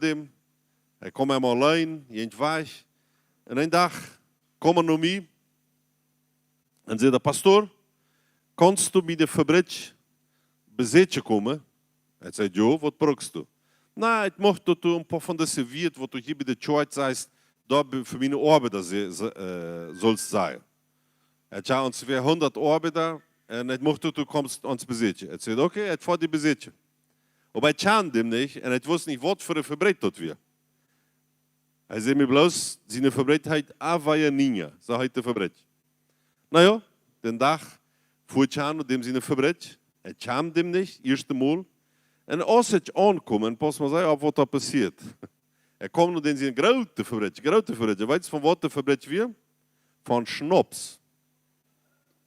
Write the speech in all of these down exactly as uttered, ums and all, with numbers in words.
däm. Hee kjeem emma auleen, jinkj wajch. Un een Dach kjeem hee no mie un säd: "Pastor, kaust du mie de Fabrikj besieekjen komen?" Ekj säd: "Jo, waut bruckst du?" "Na, ekj mucht daut du een poa von dise Wieed, waut du hia bie de Church sajchst, doa be-, fa miene Oabeida se-, se-, äh, sust sajen." Hee haud onjefäa hundat Oabeida un ekj mucht daut du komst ons besieekjen. Ekj säd: "Okay, ekj foa die besieekjen." Oba ekj kjand däm nich un ekj wist nich, waut fa eene Fabrikj daut wia. Hee säd mie bloos, siene Fabrikj heet Avaya Niña, soo heet de Fabrikj. Na jo, dän Dach fua ekj han no däm siene Fabrikj. Ekj kjand däm nich, ieeschte Mol. Un aus ekj aunkjeem, un pass mol, see, opp waut doa passieet. Ekj kjeem no däm siene groote Fabrikj, groote Fabrikj. Weetst von waut de Fabrikj wia? Von Schnaps.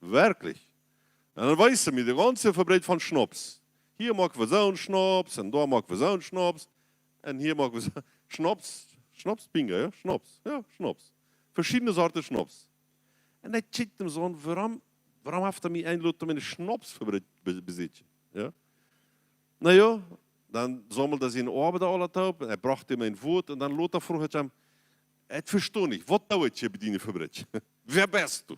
Werkjlich. Un dan wiest hee mie de gaunze Fabrikj von Schnaps. Hia moak wie soon Schnaps, un doa moak wie soon Schnaps. Un hia moak wie so-, Schnaps, Schnaps, bingo, jo? Schnaps, jo, Schnaps. Veschiedne Sorten Schnaps. Un ekj kjikjt am soo aun: "Wuarom, wuarom haft hee mie enjelot, om eene Schnapsfabrikj be-, besieekjen?" Jo? Na jo, dan saumeld hee siene Oabeida aula toop, hee brocht an een Wuat un dan lota fruach ekj am: "Ekj vesto nich, waut doo ekj hia bie diene Fabrikj? Wäa best du?"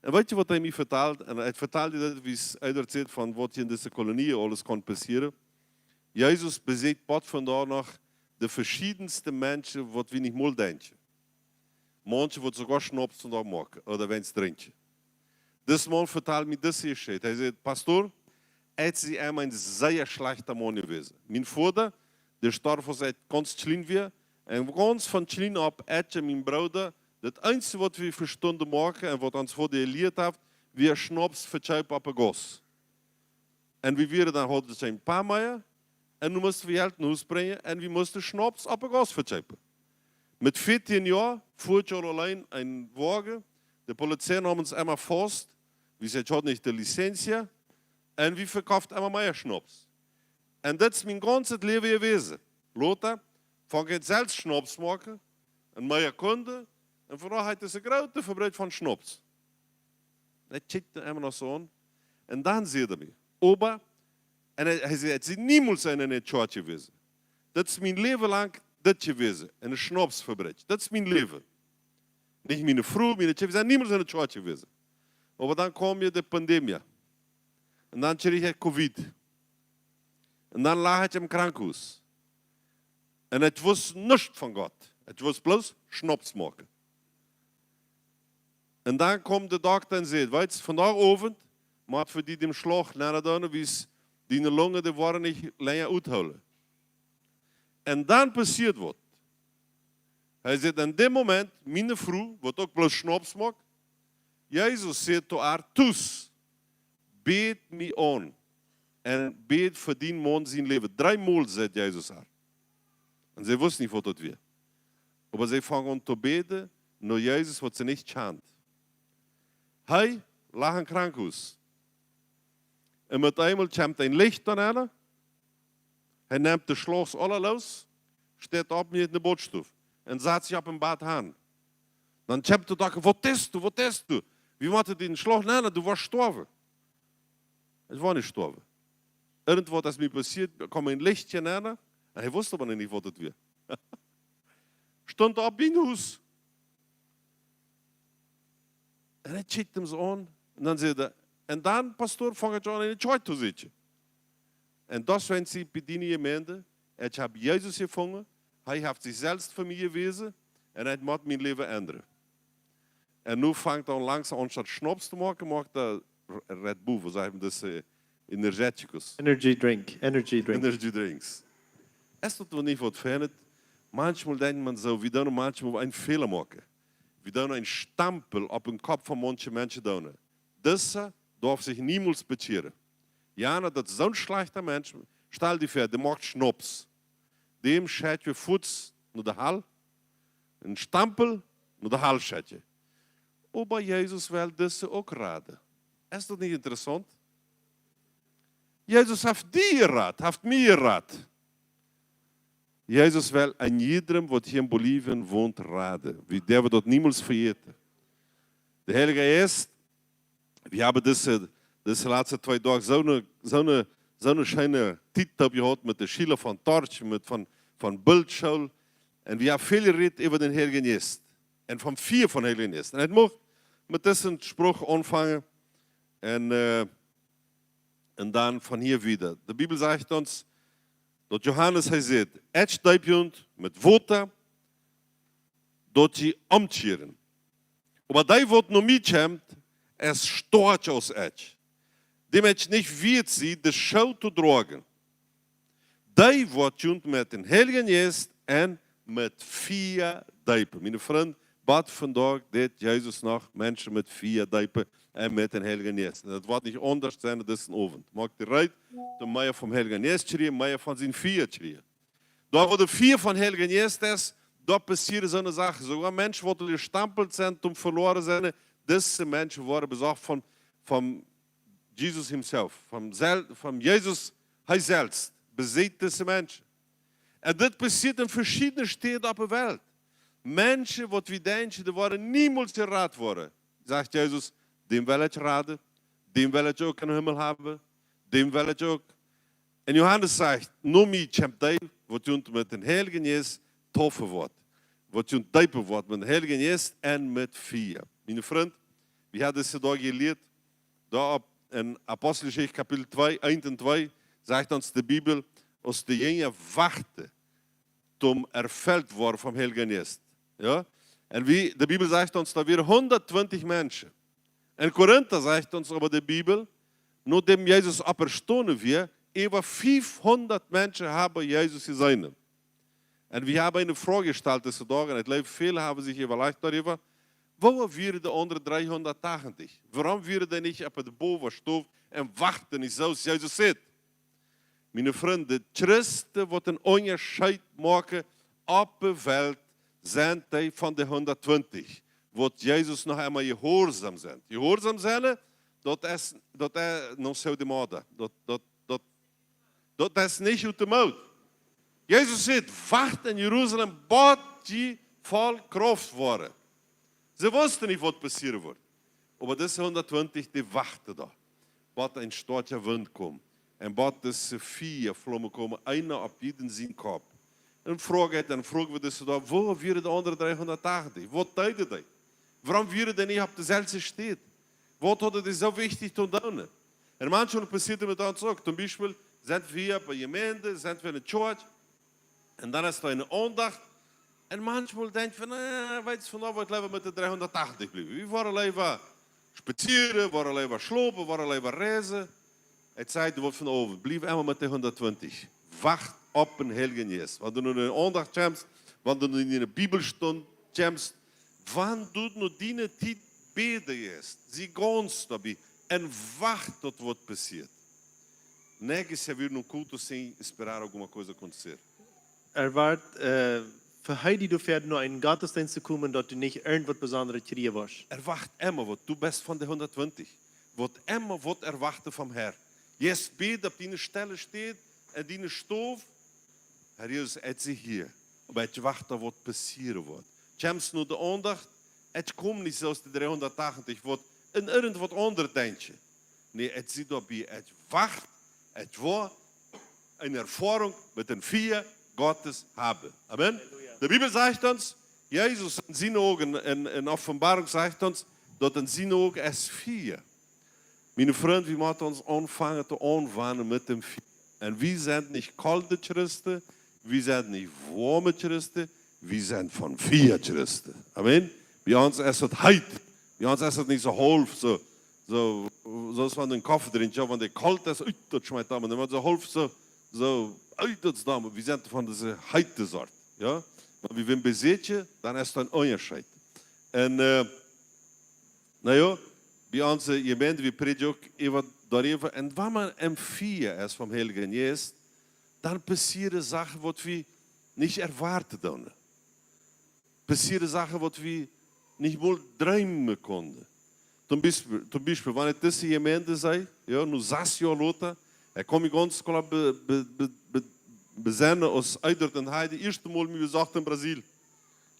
Un weetst du, waut hee mie vetald? Un hee vetald daut, woo hee daut sajcht, von waut hia en dise Kolonie aules kaun passieren. Jesus besieekjt bat vondoag noch de veschiedenste Menschen, waut wie nich mol denkjen. Manche, waut soogoa Schnaps vondoag moaken ooda Wien drinkjen. Dis Maun vetald mie dise Jeschicht. Hee sajcht: "Pastor, ekj sie emma een sea schlajchta Maun jewast. Mien Voda, dee storf, aus ekj gaunz kjlien wia. Un gaunz von kjlien opp, ekj un mien Brooda, daut eensje, waut wie vestunden moaken un waut ons Voda jelieet haft, wia Schnaps vekjeepen opp de Gauss. Un wie wieren dan, hauden kjeen Poa mea. Un nu musten wie Jelt no Hus brinjen un wie musten Schnaps opp de Gauss vekjeepen. Met vieetieen Joa fua ekj aul auleen een Woagen. De Polizei neem ons emma faust, wiels ekj haud nich de Licenz. Un wie vekofften emma mea Schnaps. Un dit es mien gaunzet Läwen jewast. Lota funk ekj selfst Schnaps moaken un mea Kunden. Un vondoag haft hee dise groote Fabrikj von Schnaps." Ekj kjikjt am emma noch soo aun. Un dan sajcht hee mie: "Oba," un hee, hee säd: "Ekj sie niemols en eene Kjoakj jewast. Dit es mien Läwen lang dit jewast, eene Schnapsfabrikj. Dit es mien Läwen. Nich miene Fru, miene Kjinja, wie sent niemols en eene Kjoakj jewast. Oba dan kjeem hia de Pandemie. Un dan kjrieech ekj Covid. Un dan lach ekj em Krankenhus. Un ekj wist nuscht von Gott. Ekj wist bloos Schnaps moaken." Un dan kjeem de Dokta un säd: "Weetst, vondoag Owent mott wie die dän Schlauch nenn doonen, wiels diene Lungen, dee woaren nich lenja uthoolen." Un dan passieet waut. Hee sajcht: "En dän Moment, miene Fru, waut uk bloos Schnaps moakt, Jesus sajcht to äa: 'Tus, bäd mie aun un bäd fa dien Maun sien Läwen.'" Dree Mol sajcht Jesus äa. Un see wist nich, waut daut wia. Oba see funk aun to bäden no Jesus, waut see nich kjand. Hee lach em Krankenhus. Un met eemol kjemt een Licht aun am. Hee nemt de Schlauchs aula loos, steit opp, mie en de Bodstow un sat sikj opp em Bad han. Dan kjemt de Dokta: "Waut deist du? Waut deist du? Wie motten dän Schlauch nenn, du woascht stoawen." Ekj woa nich stoawen. Irjentwaut es mie passieet, kjeem een Licht nenn, un hee wist oba nich, waut daut wia. Stunt opp biem Hus. Un hee kjikjt am soo aun. Un dan sajcht hee: "Un dan, Pastor, funk ekj aun, eene Kjoakj to sieekjen. Un doawäajen sie ekj bie diene Jemeent. Ekj hab Jesus jefungen. Hee haft sikj selfst fa mie jewast. Un hee mott mien Läwen endren." Un nu fangt hee aun, langsom, aunstaut Schnaps to moaken, moakt hee R-, Red Bull, waut sajcht eena, daut, äh, Energeticos. Energy drink, energy drink. Energy drinks. Es daut nich waut Fienet? Maunchmol denkjt maun soo, wie doonen maunchmol eenen Fäla moaken. Wie doonen eenen Stampel opp dän Kopp von maunche Menschen doonen. Disa darf sikj niemols bekjieren. Jana, daut es soon schlajchta Mensch. Stal die väa, dee moakt Schnaps. Däm schekjen wie fuaz no de Hal. Een Stampel no de Hal schekjen. Oba Jesus well dise uk raden. Es daut nich interessaunt? Jesus haft die jerat, haft mie jerat. Jesus well een jiedrem, waut hia en Bolivien wont, raden. Wie doonen daut niemols vejäten. De Heilje Jeist, wie haben dise, dise latste twee Doag soone, soone, soone scheene Tiet jehaut met de Schiela von Torch, met von, von Bildschool. Un wie haben väl jerät äwa dän Heiljen Jeist un vom Fia vom Heiljen Jeist. Un ekj mucht met disen Spruch aunfangen un, äh, un dan von hia wieda. De Bibel sajcht ons, daut Johanes, hee sajcht: "Ekj deep junt met Wota, daut jie omkjieren. Oba dee, waut no mie kjemt, es stoakja aus ekj, däm ekj nich wieet sie, de Schoo to droagen. Dee woat junt met dän Heiljen Jeist un met Fia deepen." Miene Frind, bat vondoag deit Jesus noch Menschen met Fia deepen un met dän Heiljen Jeist. Un daut woat nich aundasch sennen disen Owent. Moakt die reed, om mea vom Heiljen Jeist kjrieen, mea von sien Fia kjrieen. Doa, wua de Fia vom Heiljen Jeist es, doa passieren soone Sachen. Soogoa Menschen, waut aul jestampelt sent, om veloaren sennen, dise Menschen woaren besocht von, von Jesus himself, vom sel-, vom Jesus, hee selfst besieekjt dise Menschen. Un dit passieet en veschiedne Städen opp de Welt. Menschen, waut wie denkjen, dee woaren niemols jerat woaren, sajcht Jesus: "Däm well ekj raden, däm well ekj uk em Himmel haben, däm well ekj uk." Un Johanes sajcht: "No mie kjemt dee, waut junt met dän Heiljen Jeist deepen woat, waut junt deepen woat met dän Heiljen Jeist un met Fia." Miene Frind, wie haben dise Doag jelieet, doa opp en Aposteljeschicht Kapitel twee, eent un twee, sajcht ons de Bibel, aus de Jinja wachten toom erfelt woaren vom Heiljen Jeist. Jo? Un wie, de Bibel sajcht ons, doa wieren hundattwintich Menschen. En Korinta sajcht ons oba de Bibel, nodäm Jesus oppjestonen wia, äwa fiefhundat Menschen haben Jesus jeseenen. Un wie haben eene Froag jestalt dise Doag, un ekj jleew, väle haben sikj äwalajcht doaräwa, wua wieren de aundre dreehundattachentich? Wuarom wieren dee nich opp de Bowastow un wachten nich soo aus Jesus sajcht? Miene Frind, Christen, waut een Unjascheet moaken opp de Welt, sent dee von de hundattwintich, waut Jesus noch emol jehuarsom sent. Jehuarsom sennen, daut es, daut es, no so de Moda. Daut, daut, daut, daut es nich ut de Mood. Jesus sajcht: "Wacht en Jerusalem, bat jie voll Krauft woaren." See wussten nich, waut passieren wudd. Oba dise hundattwintich, dee wachten doa, bat een stoakja Wint kjemt un bat dise Fiaflommen komen, eena opp jieda sienen Kopp. Un Froag, dan froag wie dise doa: "Wua wieren de aundre dreehundattachentich? Waut deeden dee? Wuarom wieren dee nich opp deselwje Städ? Waut hauden dee soo wichtich to doonen?" Un maunchmol passieet daut met ons uk. Toom Biespel sent wie opp eene Jemeent, sent wie enne Kjoakj, un dan es doa eene Aundacht. Un maunchmol denkj wie: "Na, weetst, vondoag well ekj leewa met de dreehundattachentich bliewen. Wie woaren leewa spazieren, woaren leewa schlopen, woaren leewa reisen." Ekj saj die waut vondoag: Bliew emma met de hundattwintich. Wacht opp dän Heiljen Jeist. Wan du no eene Aundacht kjemst, wan du no eene Bibelstund kjemst, wan du no diene Tiet bäden jeist, sie gaunz doabie un wacht, daut waut passieet. Next, se wieren un culto sin esperar alguma coisa acontecer. Erwart, äh, verheid die doafäa, no eenen Gottesdienst to komen, daut du nich irjentwaut Besondret kjrieen woascht. Erwacht emma waut, du best von de hundattwintich. Waut emma waut erwachten vom Herr. Jeist bäden opp diene stelle Städ, en diene Stow. Herr Jesus, ekj sie hia, oba ekj wacht, daut waut passieren woat. Kjemst no de Aundacht, ekj kom nich soo aus de dreehundattachentich, waut aun irjentwaut aundret denkjen. Nä, ekj sie doabie, ekj wacht, ekj woa eene Erfoarunk met dän Fia Gottes haben. Amen. Halleluja. De Bibel sajcht ons, Jesus en siene Uagen, en, en Openboarunk sajcht ons, daut en siene Uagen es Fia. Miene Frind, wie motten ons aunfangen to aunwanen met dän Fia. Un wie sent nich kolde Christen, wie sent nich woame Christen, wie sent von Fia Christen. Amen. Bie ons es et heet. Bie ons es et nich soo haulf, soo, soo, soo aus wan du een Koffe drinkjst, jo, wan dee kolt es, ui, daut schmakjt dan, un wan soo haulf, soo, soo, ui, daut es dan, wie sent von dise heete Sort, jo. Wan wie wäm beseakjen, dan es et een Unjascheet. Un, äh, na jo, bie onse Jemeent, wie prädjen uk äwa doaräwa. Un wan eena em Fia es vom Heiljen Jeist, dan passieren Sachen, waut wie nich erwarten doonen. Passieren Sachen, waut wie nich mol dreemen kunnen. Toom Biespel, toom Biespel, wan ekj dise Jemeent see, jo, nu sas Joa lota, ekj kaun mie gaunz kloa be-, be-, be-, be-, besennen, aus Eduard un Heidi daut ieeschte Mol mie besochten en Brasil.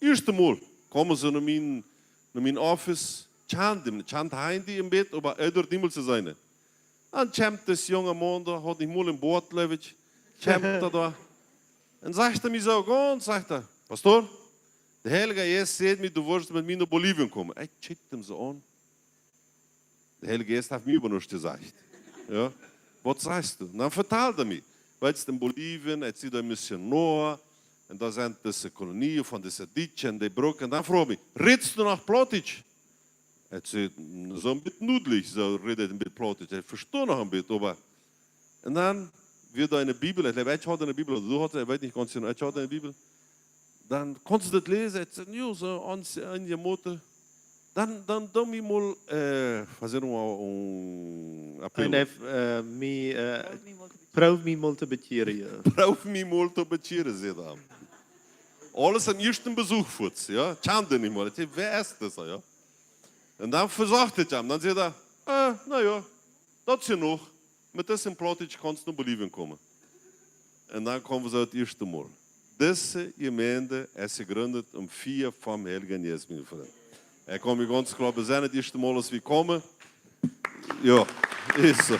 Ieeschte Mol kjeemen see no mien, no mien Office, kjanden, kjanden Heidi een bät, oba Eduard niemols jeseenen. Dan kjemt dis junga Maun doa, haud nich mol een Boat, jleew ekj. Kjemt doa doa. Un sajcht hee mie soo gaunz, sajcht hee: "Pastor, de Heilje Jeist säd mie, du woascht met mie no Bolivien komen." Ekj kjikjt am soo aun. De Heilje Jeist haft mie oba nuscht jesajcht. Jo? "Waut sajchst du?" Un dan vetald hee mie: "Weetst, en Bolivien, ekj sie doa Missionoa, un doa sent dise Kolonien von dise Dietsche, un dee brucken." Un dan fruach hee mie: "Rätst du noch Plautdietsch?" Ekj säd: "Soo een bät nudlich, soo räd ekj een bät Plautdietsch. Ekj vesto noch een bät, oba." Un dan wia doa enne Bibel, ekj jleew, ekj haud enne Bibel, du haudst, ekj weet nich gaunz jeneiw, ekj haud enne Bibel. "Dan kaust du daut läsen?" Ekj säd: "Jo, soo aun, aun de Mote." "Dan, dan doo mie mol, äh, waut sajcht eena, un, äh, apel." Een, äh, mie, äh, proow mie mol to bekjieren, jo. "Proow mie mol to bekjieren," säd hee. Aules aum ieeschten Besuch fuaz, jo. Kjand dee nich mol. Ekj säd: "Wäa es dee, jo?" Un dan vesocht ekj am. Dan säd hee: "Äh, na jo, daut es jenuach. Met disen Plautdietsch kaust no Bolivien komen." Un dan kjeemen wie soo daut ieeschte Mol. Dise Jemeent es jejrint om Fia vom Heiljen Jeist, miene Frind. Ekj kaun mie gaunz kloa besennen, daut ieeschte Mol aus wie kjeemen. Jo, es soo.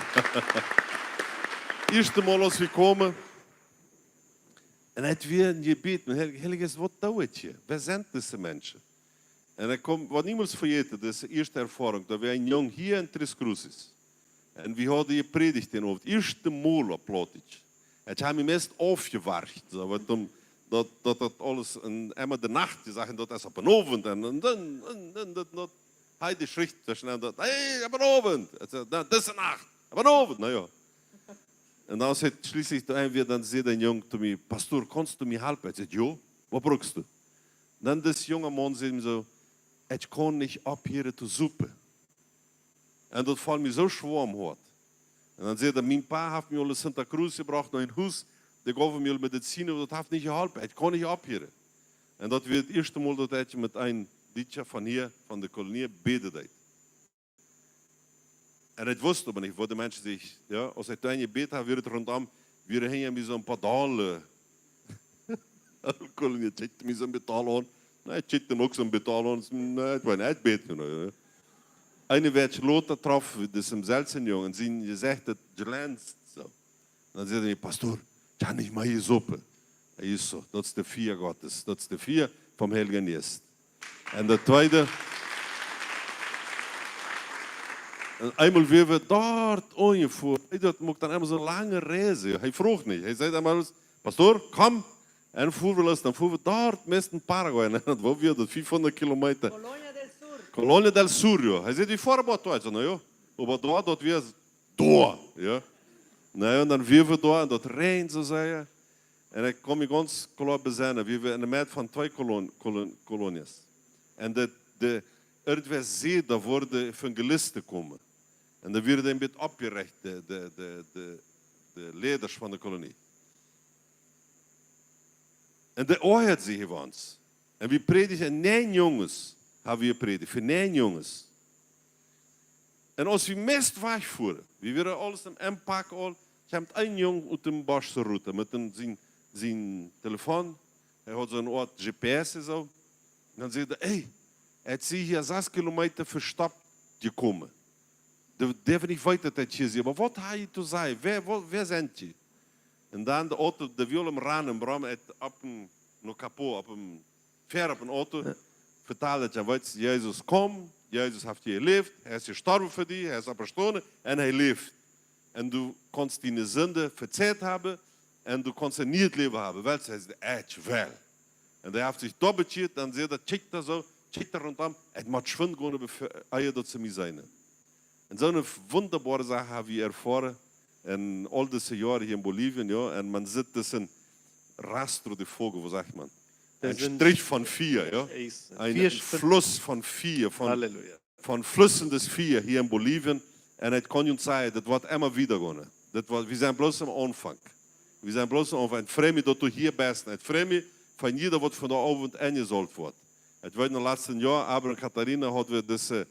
Ieeschte Mol aus wie kjeemen. Un daut wia een Jebäd, un Heil-, Heilja Jeist, waut doo ekj hia? Wäa sent dise Menschen? Un ekj kaun, woa niemols vejäten, daut es de ieeschte Erfoarunk. Doa wia een Jung hia en Tres Cruces. Un wie hauden jeprädicht dän Owent, ieeschte Mol opp Plautdietsch. Ekj hab mie meist aufjewarcht, soo, waut om, daut, daut, daut aules en, emma de Nacht, dee sajen, daut es opp een Owent, un, un dan, un, un daut, daut, hee, dee schricht tweschen an, daut: "Hey, opp een Owent!" Ekj säd: "Na, dise Nacht, opp een Owent, na jo." Un dan säd schließlich doa een wia, dan säd een Jung to mie: "Pastor, kaust du mie halpen?" Ekj säd: "Jo, waut bruckst du?" Dan dis junga Maun säd mie soo: "Ekj kaun nich opphieren to supen." Un daut foll mie soo schwoa aum Hoat. Un dan säd hee: "Mien Pa haft mie aul no Santa Cruz jebrocht, no een Hus, dee jeef mie aul Medizin, daut haft nich jeholpen, ekj kaun nich opphieren." Un daut wia daut ieeschte Mol, daut ekj met een Dietscha von hia, von de Kolonie, bäden deed. Un ekj wist oba nich, waut de Menschen säden. Jo, aus ekj dan jebäden haud, wia daut runtom, wieren hinja mie soo een poa Doll. Kolonie kjikjt mie soo een poa Doll aun. Na, ekj kjikjt am uk soo een poa Doll aun. Na, ekj weet nich, ekj bäd, jo, jo. Eene Wäakj lota trof ekj disen selwjen Jung, sien Jesecht, daut jlenst soo. Dan säd hee: "Pastor, ekj hab nich mea jesopen." Ekj säd: "Daut es de Fia Gottes, daut es de Fia vom Heiljen Jeist." Un daut tweede, un eemol wia wie doa aunjefoaren. Hee, daut muak dan emma soone lange Reis. Hee fruach nich. Hee säd emma: "Pastor, komm." Un fuaren wie los, dan fuaren wie doa, meist en Paraguay, un daut wia daut fiefhundat Kilometa. Colonia del Sur. Colonia del Sur, jo. Hee säd: "Wie foaren bot doa." Ekj säd: "Na jo." Oba doa, daut wia doa, jo. Na jo, un dan wia wie doa, un daut räajend soo sea. Un ekj kaun mie gaunz kloa besennen, wie wieren enne Medd von twee Kolon-, Kolon-, Kolonias. Un de, de, irjentwäa säd, doa woaren Evangelisten komen. Un doa wia een bät oppjerecht, de, de, de, de, de Leida von de Kolonie. Un dee oajad sikj äwa ons. Un wie prädichten, näajen Junges hab wie jeprädicht, fa näajen Junges. Un aus wie meist wajch fuaren, wie wieren aules aum Enpakjen aul, kjemt een Jung ut däm Bosch rut, met däm, sien, sien Telefon, hee haud soone Oat G P S un soo. Un dan säd hee: "Hey, ekj sie hia sas Kilometa vestoppt jekomen. Dee, dee haft nich jewist, daut ekj hia sie, oba waut hab jie to sajen? Wäa, waut, wäa sent jie?" Un dan de Auto, dee wia aum Rannen, Bram, ekj opp een, no Capó, opp een, ver opp een Auto, jo, vetald ekj am: "Weetst, Jesus kjemt, Jesus haft die jeläft, hee es jestorwen fa die, hee es oppjestonen un hee läft. Un du kaust diene Sind vejäft haben un du kaust een nieet Läwen haben. Weetst?" Hee säd: "Ekj well." Un hee haft sikj doa bekjieet, dan säd hee, kjikjt hee soo, kjikjt hee runtom, ekj mott schwind gonen, bevor, ea daut see mie seenen. Un soone wundaboare Sach hab wie erfoaren en aul dise Joaren hia en Bolivien, jo. Un maun sitt, daut es een rastro de fuego, waut sajcht maun? Een Strich von Fia, jo. Een Fluss von Fia, von, von fließendet Fia hia en Bolivien. Un ekj kaun junt sajen, daut woat emma wieda gonen. Daut woat, wie sent bloos aum Aunfank. Wie sent bloos aum Aunfank. Ekj frei mie, daut du hia best. Ekj frei mie von jieda, waut vondoag Owent enjesault woat. Ekj weet noch, latst Joa, Abra un Katarina, haud wie dise,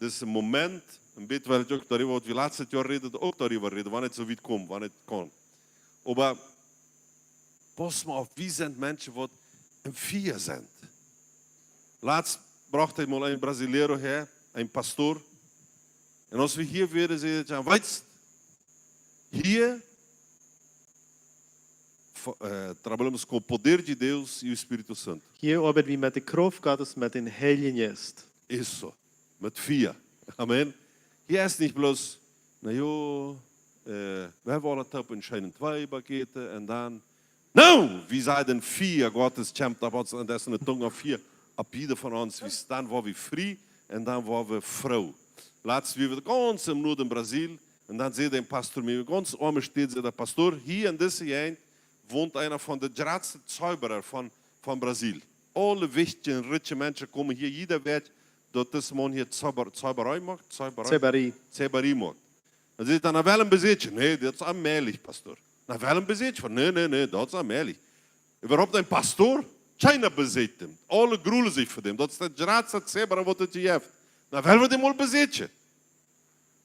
dise Moment, een bät, wiels ekj uk doaräwa, waut wie latst Joa räden, uk doaräwa räden, wan et soo wiet kjemt, wan et kaun. Oba pauss mol opp, wie sent Menschen, waut em Fia sent. Latst brocht ekj mol een Brasileiro häa, een Pastor. Un aus wie hia wieren, säd hee: "Weetst, hia fo- eh, trabalhamos com o poder de Deus e o Espírito Santo. Hia oabeit wie met de Krauft Gottes, met dän Heiljen Jeist. Isso. Met Fia. Amen. Hia es nich bloos, na jo, eh, wie haben aule toop een scheenen Tweeback jejäten un dan, no, wie säden Fia Gottes kjemt opp ons un daut es eene Tung von Fia opp jieda von ons. Wie staan, woa wie frie un dan woa wie froo. Latst wia wie gaunz em Nuaden Brasil un dan säd een Pastor mie, gaunz oame Städ, säd de Pastor, hia en dise Jäajent wont eena von de jratste Zauberer von, von Brasil. Aule wichtje un rikje Menschen komen hia, jieda weet, daut dis Maun hia Zauber, Zauberei moakt, Zauberei, Zebari. Zebari moakt. Dan säd hee dan, na well am besieekjen? Nä, daut es onmäajlich, Pastor. Na well am besieekjen? Nä, nä, nä, daut es onmäajlich. Äwahaupt een Pastor? Kjeena besieekjt am. Aule grulen sikj ver däm. Daut es de jratste Zebra, waut et jeft. Na well wie dän mol besieekjen?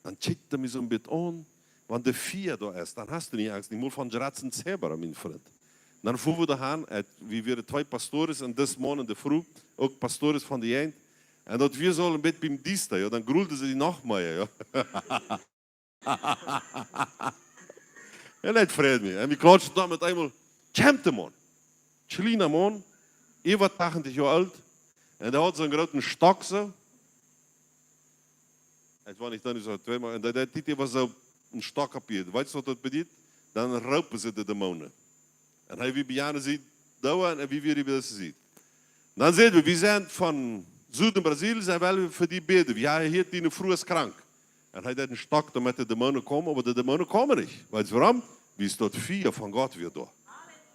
Dan kjikjt hee mie soo een bät aun. Wan de Fia doa es, dan hast du nich Angst, nich mol von jratsten Zebra, mien Frint. Dan fuaren wie doa han, et, wie wieren twee Pastores un dis Maun un de Fru, uk Pastores von de Jäajent. Un daut wia soo een bät biem Diesta, jo, dan grulden see noch mea, jo. Un daut freid mie. Un wie klautschten dan met eemol, kjemt de Maun. Kjliena Maun, äwa tachentich Joa oolt. Un hee haud soo een grooten Stock soo. Et wia nich dan soo twee Maun. Un daut, daut, dit wia soo een Stock opp hia. Weetst, waut daut bediet? Dan roopen see de Dämonen. Un hee wia bie jane Sied doa un wie wieren bie dise Sied. Dan säden wie, wie sent von Süden Brasil, see wellen fa die bäden. Wie haben hia, diene Fru es krank. Un hee deed dän Stock, doamet de Dämonen komen, oba de Dämonen komen nich. Weetst du wuarom? Wiels daut Fia von Gott wia doa.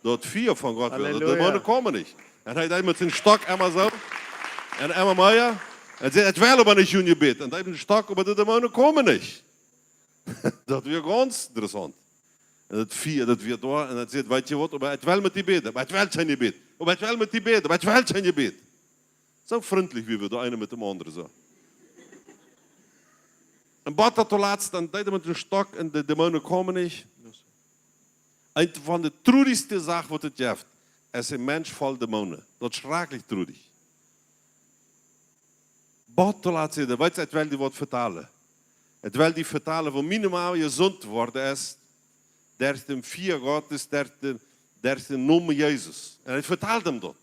Daut Fia von Gott wia doa. De Dämonen komen nich. Un hee deed met sienen Stock emma soo. Un emma mea. Un säd, et well oba nich jun Jebäd. Un hee deed dän Stock, oba de Dämonen komen nich. Daut wia gaunz interessaunt. Un daut Fia, daut wia doa. Un hee säd, weetst du waut, oba et well met die bäden. Oba et well kjeen Jebäd. Oba et well met die bäden. Oba et well kjeen Jebäd. Soo frintlich wia wie doa eena met dän aundren soo. Un bat daut latst, dan deed hee met dän Stock un de Dämonen komen nich. Eent von de truarichste Sachen, waut et jeft, es een Mensch voll Dämonen. Daut es schrakjlich truarich. Bat daut latst, weetst du, et well die waut vetalen. Et well die vetalen, woo miene Mame jesunt worden es, derch dän Fia Gottes, derch dän, derch dän Nomen Jesus. Un hee vetalt am daut.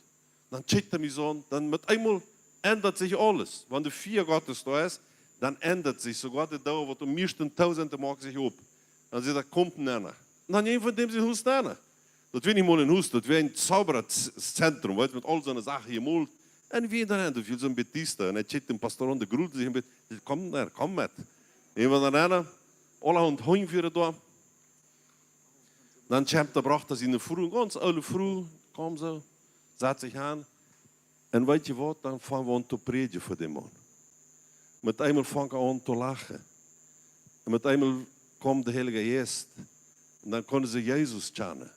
Dan kjikjt hee mie soo aun, dan met eemol endat sikj aules. Wan de Fia Gottes doa es, dan endat sikj soogoa de Däa, waut aum mieeschten too sent, dee moakt sikj op. Dan sajcht hee, daut kjemt een aundra. Dan een von däm sien Hus een aundra. Daut wia nich mol een Hus, daut wia een Zauberei-Zentrum, weetst, met aul soone Sachen jemolt. Un wie doa han, daut wia soo een bät diesta. Un hee kjikjt dän Pastor aun, dee grult sikj een bät, komm, na, komm met. Een von de aundre, aulahaunt Hunj wieren doa. Dan kjemt hee, brocht hee siene Fru, eene gaunz oole Fru, kjeem soo, sad sikj han. Un weetst du waut, dan fungen wie aun to prädjen fa dän Maun. Met eemol funk hee aun to lachen. Un met eemol kjeem de Heilje Jeist. Un dan kunnen see Jesus kjanen.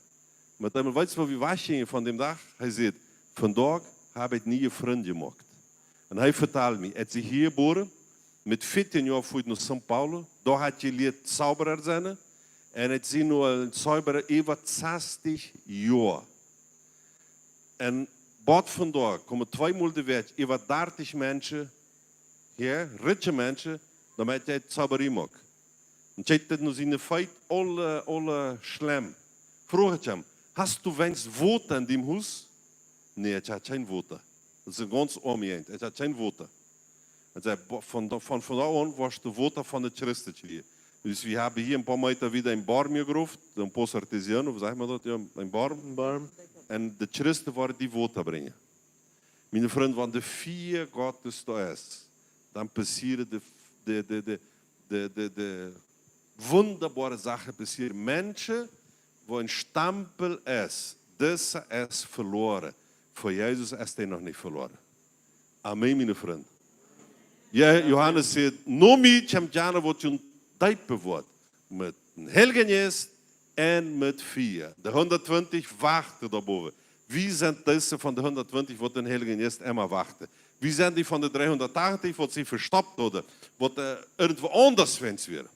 Met eemol, weetst du, woo wie wajchjinjen von dän Dach? Hee säd, vondoag hab ekj niee Frind jemoakt. Un hee vetald mie, hee es hia jebuaren, met vieetieen Joa fua hee no São Paulo, doa haft hee jelieet Zauberei sennen, un hee es nu aul een Zauberer äwa sastich Joa. Un bat vondoag komen tweemol de Wäakj äwa dartich Menschen hia, rikje Menschen, doamet hee Zauberei moakt. Un kjikjt hee no siene Feet, aule, aule Schlemm. Froagt hee am, hast du weens Wota en dien Hus? Nä, ekj hab kjeen Wota. Daut es eene gaunz oame Jäajent. Ekj hab kjeen Wota. Hee säd, bo-, von, von, von doa aun woascht du Wota von de Christen kjrieen. Dus wie haben hia een poa Meta wieda een Borm jegroft, een pozo artesiano, woo sajcht maun daut? Jo, een Borm. Een Borm. Un de Christen woaren die Wota brinjen. Miene Frind, wan de Fia Gottes doa es, dan passieren de, de, de, de, de, de, de wundaboare Sachen passieren. Menschen, wua een Stempel es, disa es veloaren. Fa Jesus es dee noch nich veloaren. Amen, miene Frind. Jo, Johanes sajcht, no mie kjemt jana, waut junt deepen woat. Met dän Heiljen Jeist un met Fia. De hundattwintich wachten doa bowen. Wie sent dise von de hundattwintich, waut dän Heiljen Jeist emma wachten? Wie sent dee von de dreehundattachentich, waut sikj vestoppt hauden, waut, äh, irjentwua aundasch wens wieren?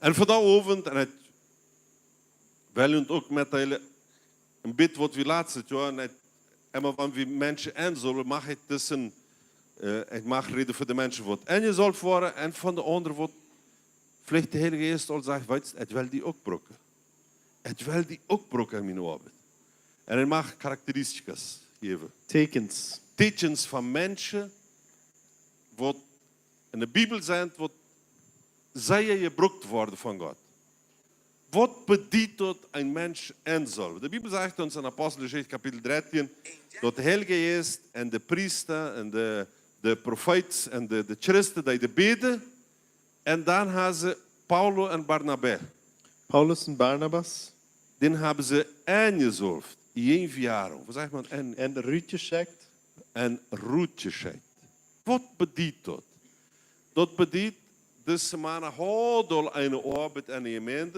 Un vondoag Owent, un ekj well junt uk metdeelen, een bät waut wie latstet Joa, un ekj, emma wan wie Menschen ensullen, mach ekj dit, äh, ekj mach räden fa de Menschen, waut enjesult woaren, un fa de aundre, waut veleicht de Heilje Jeist aul sajcht, weetst, ekj well die uk brucken. Ekj well die uk brucken en miene Oabeit. Un hee mucht Charakteristika jäwen. Teekjens. Teekjens von Menschen, waut en de Bibel sent, waut sea jebrukt woaren von Gott. Waut bediet daut, een Mensch ensalwen? De Bibel sajcht ons en Aposteljeschicht Kapitel dartieen, daut de Heilje Jeist un de Priesta un de, de Profeeten un de, de Christen, dee, dee bäden, un dan haben see Paulus un Barnabas. Paulus un Barnabas. Dän haben see enjesalft, enviaron. Waut sajcht maun? En, en rutjeschekjt. En rutjeschekjt. Waut bediet daut? Daut bediet, dise Mana hauden aul eene Oabeit enne Jemeent,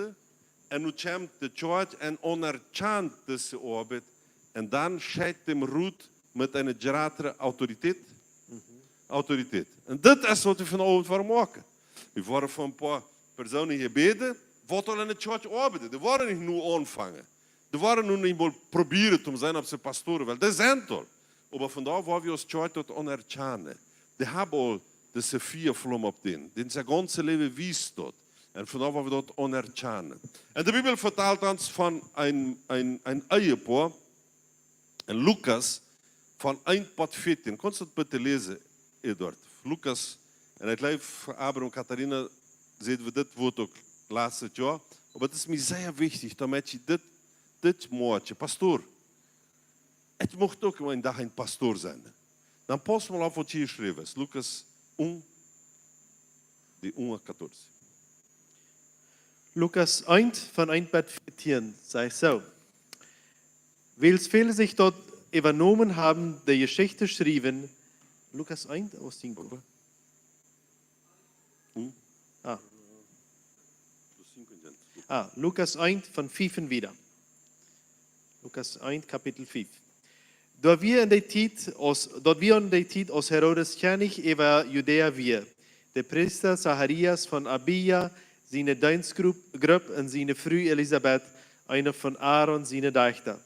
un nu kjemt de Kjoakj un aunerkjant dise Oabeit, un dan schekjt dee am rut met eene jratre Autoritäet. Autoritäet. Un dit es waut wie vondoag woaren moaken. Wie woaren fa een poa Persoonen hia bäden, waut aul enne Kjoakj oabeiden. Dee woaren nich nu aunfangen. Dee woaren nu nich mol probieren, om sennen, auf see Pastoren, wiels dee sent aul. Oba vondoag woa wie aus Kjoakj daut aunerkjanen. Dee haben aul dise Fiaflom opp dän. Dän sien gaunzet Läwen wiest daut. Un vondoag woa wie daut aunerkjanen. Un de Bibel vetalt ons von een, een, een Ehepoa, en Lukas von eent bat vieetieen. Kaust du daut bitte läsen, Eduard? Lukas, un ekj jleew, Abraham un Katharina, säden wie dit Wuat uk latste Joa. Oba et es mie sea wichtich, daut ekj dit, dit moakjen. Pastor, ekj mucht uk eenen Dach een Pastor sennen. Dan pauss mol opp, waut hia jeschräwen es. Lukas un, die un catorce. Lukas eent von eent bat vieetieen sajcht soo: Wiels väle sikj daut äwajenomen haben, de Jeschicht to schriewen, Lukas eent ooda cinco? Hm? Ah. Ah, Lukas eent von fief un wieda. Lukas eent, Kapitel fief. Daut wia en dee Tiet, aus, daut wia en dee Tiet, aus Herodes Kjennich äwa Judäa wia, de Priesta Zacharias von Abia siene Deenstgrupp, Grupp un siene Fru Elisabet, eene von Aaron siene Dajchta.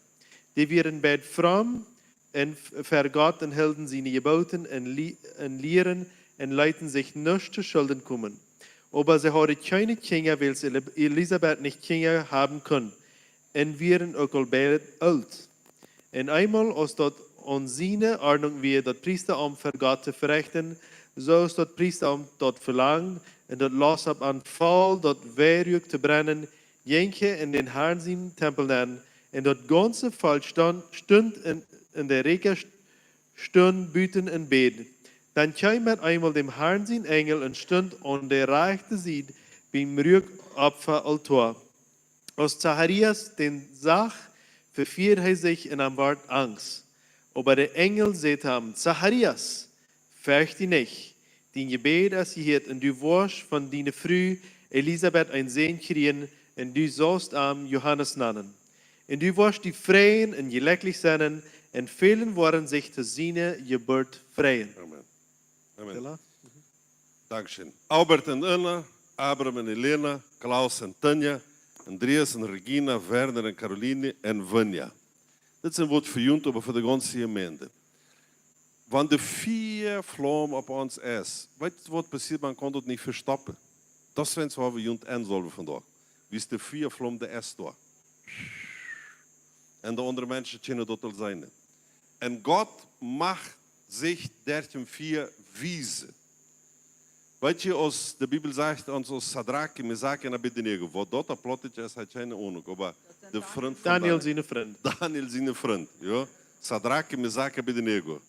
Dee wieren beid fromm un f-, ver Gott un hilden siene Jeboten un Li-, un Lieren un leeten sikj nuscht to Schulden komen. Oba see hauden kjeene Kjinja, wiels Eli-, Elisabet nich Kjinja haben kunn, un wieren uk aul beid oolt. Un eemol, aus daut aun siene Ordnunk wia, daut Priesteramt ver Gott to verechten, soo aus daut Priesteramt daut velangd, un daut Loos opp an foll, daut Weiruak to brennen, jinkj hee en dän Harn sienen Tempel nenn, un daut gaunze Volkj stunt, stunt en, en de Räakja st-, stunt buten un bäd. Dan kjeem met eemol däm Harn sien Enjel un stunt aun de rajchte Sied biem Ruakopfaaltoa. Aus Zacharias dän sach, vefieed hee sikj un am wort angst. Oba de Enjel säd am: Zacharias, fercht die nich, dien Jebäd es jehieet, un du woascht von diene Fru Elisabet een Sän kjrieen, un du saust am Johanes nanen. Un du woascht die freien un jelekjlich sennen, un väle woaren sikj to siene Jeburt freien. Amen. Amen. Stella? Dankscheen. Albert un Anna, Abram un Elena, Klaus un Tanja, Andreas un Regina, Werner un Caroline un Vanja. Dit sent waut fa junt, oba fa de gaunze Jemeent. Wan de Fiaflom opp ons es, weetst du waut passieet, maun kaun daut nich vestoppen. Daut es, wan wie junt ensalwen vondoag. Wiels de Fiaflom, dee es doa. Un de aundre Menschen kjennen daut aul seenen. Un Gott mucht sikj derch däm Fia wiesen. Weetst du, aus de Bibel sajcht, aus, aus Sadrake, Mesake un Abednego, waut daut opp Plautdietsch es, hab ekj kjeene Ahnung, oba de Frint von Daniel, Daniel siene Frind. Daniel siene Frind, jo. Sadrake, Mesake, Abednego.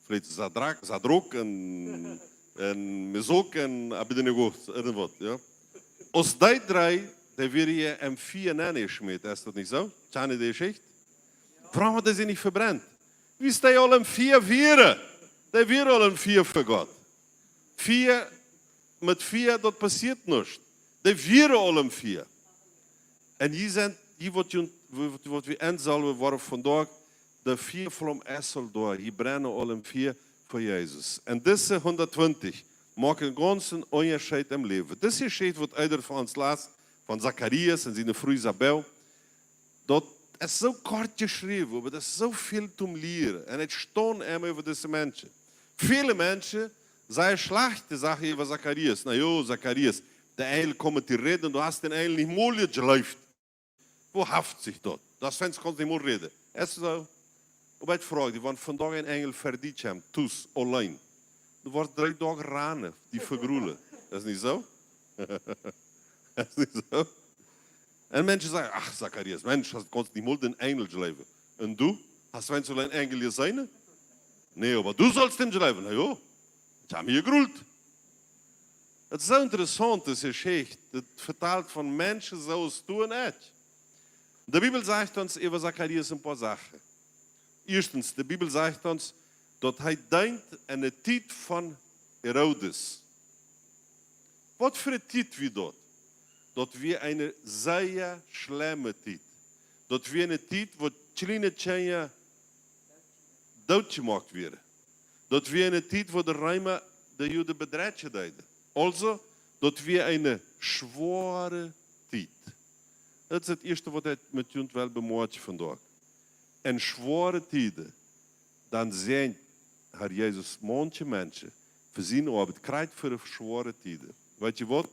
Veleicht Sadrak, Sadrok un, un Mesok un Abednego, irjentwaut, jo. Aus dee dree, dee wieren hia em Fia nenjeschmäten, es daut nich soo? Kjant jie de Jeschicht? Wuarom hauden see nich vebrennt? Wiels dee aul em Fia wieren. Dee wieren aul em Fia fa Gott. Fia, met Fia, daut passieet nuscht. Dee wieren aul em Fia. Un jie sent, jie waut, jie, waut, waut wie ensalwen woaren vondoag, de Fiaflom es aul doa. Jie brennen aul em Fia fa Jesus. Un dise hundattwintich moaken gaunzen Unjascheet em Läwen. Dise Jeschicht, waut eena von ons läst, von Zacharias un siene Fru Isabel, daut es soo kort jeschräwen, oba daut es soo väl toom lieren. Un ekj staun emma äwa dise Menschen. Väle Menschen sajen schlajchte Sachen äwa Zacharias. Na jo, Zacharias, de Enjel kjeem met die räden, du hast dän Enjel nich mol jejleeft. Woo haft sikj daut? Daut Svenja kaun nich mol räden. Es soo. Oba ekj froag die, wan vondoag een Enjel fa die kjemt, tus, auleen. Du woascht dree Doag ranen, die vegrulen. Es nich soo? Es nich soo? Un Menschen sajen: "Ach, Zacharias, Mensch, hast, kaust nich mol dän Enjel jleewen. Un du? Hast Svenja auleen Enjel jeseenen?" "Nä, oba du saust am jleewen." "Na jo, ekj hab mie jegrult." Daut es soo interessaunt, dise Jeschicht. Daut vetalt von Menschen soo aus du un ekj. De Bibel sajcht ons äwa Zacharias een poa Sachen. Ieeschtens, de Bibel sajcht ons, daut hee deent enne Tiet von Herodes. Waut fa eene Tiet wia daut? Daut wia eene sea schlemme Tiet. Daut wia eene Tiet, wua kjliene Kjinja dootjemoakt wieren. Daut wia eene Tiet, wua de Reema de Juden bedreien deeden. Aulsoo, daut wia eene schwoare Tiet. Daut es daut ieeschte, waut ekj met junt well bemoaken vondoag. En schwoare Tieden, dan sent, Herr Jesus, maunche Menschen fa siene Oabeit krakjt fa de schwoare Tieden. Weetst du waut?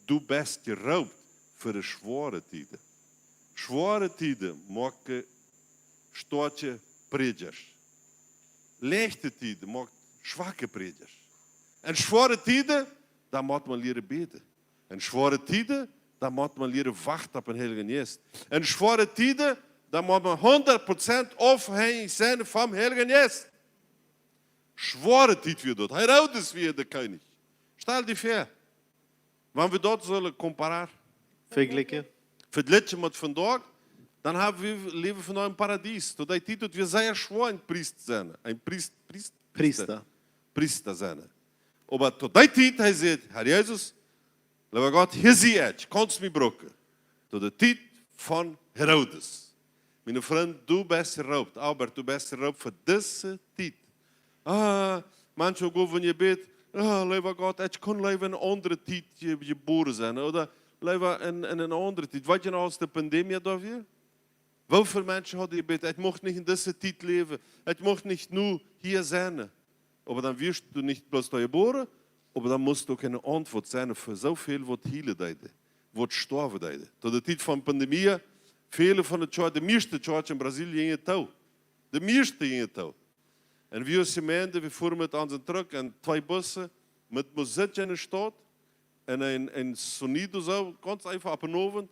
Du best jeroopt fa de schwoare Tieden. Schwoare Tieden moaken stoakje Prädjasch. Leichte Tieden moaken schwake Prädjasch. En schwoare Tieden, dan mott eena lieren bäden. En schwoare Tieden, dan mott eena lieren wachten opp dän Heiljen Jeist. En schwoare Tieden, dan mott eena hundat Prozent aufhenjich sennen vom Heiljen Jeist. Schwoare Tiet wia daut. Herodes wia de Kjennich. Stal die väa, wan wie daut sellen comparar, vejlikjen, vejlikjen met vondoag, dan hab wie, läwen wie vondoag em Paradies. To dee Tiet, daut wia sea schwoa een Priesta sennen. Een Priest-, Priest-, Priesta. Priesta sennen. Oba to dee Tiet, hee säd: "Herr Jesus, leewa Gott, hia sie ekj, kaust mie brucken." To de Tiet von Herodes. Miene Frind, du best jeroopt, Albert, du best jeroopt fa dise Tiet. Ah, maunche gonen jebäden: "Ah, leewa Gott, ekj kunn leewa en eene aundre Tiet je-, jebuaren sennen, ooda leewa en, en eene aundre Tiet." Weetst du noch, aus de Pandemie doa wia? Woo väl Menschen hauden jebäden: "Ekj mucht nich en dise Tiet läwen, ekj mucht nich nu hia sennen." Oba dan wieescht du nich bloos doa jebuaren, oba dan must du uk eene Auntwuat sennen fa soo väl, waut hielen deeden, waut stoawen deeden. To de Tiet von Pandemie, väle von de Kjoakjen, de mieeschte Kjoakjen en Brasilien jinjen too. De mieeschte jinjen too. Un wie aus Jemeent, wie fuaren met onsen Truck en twee Bussen met Musikj enne Staut un een, een Sonido soo, gaunz eefach opp een Owent.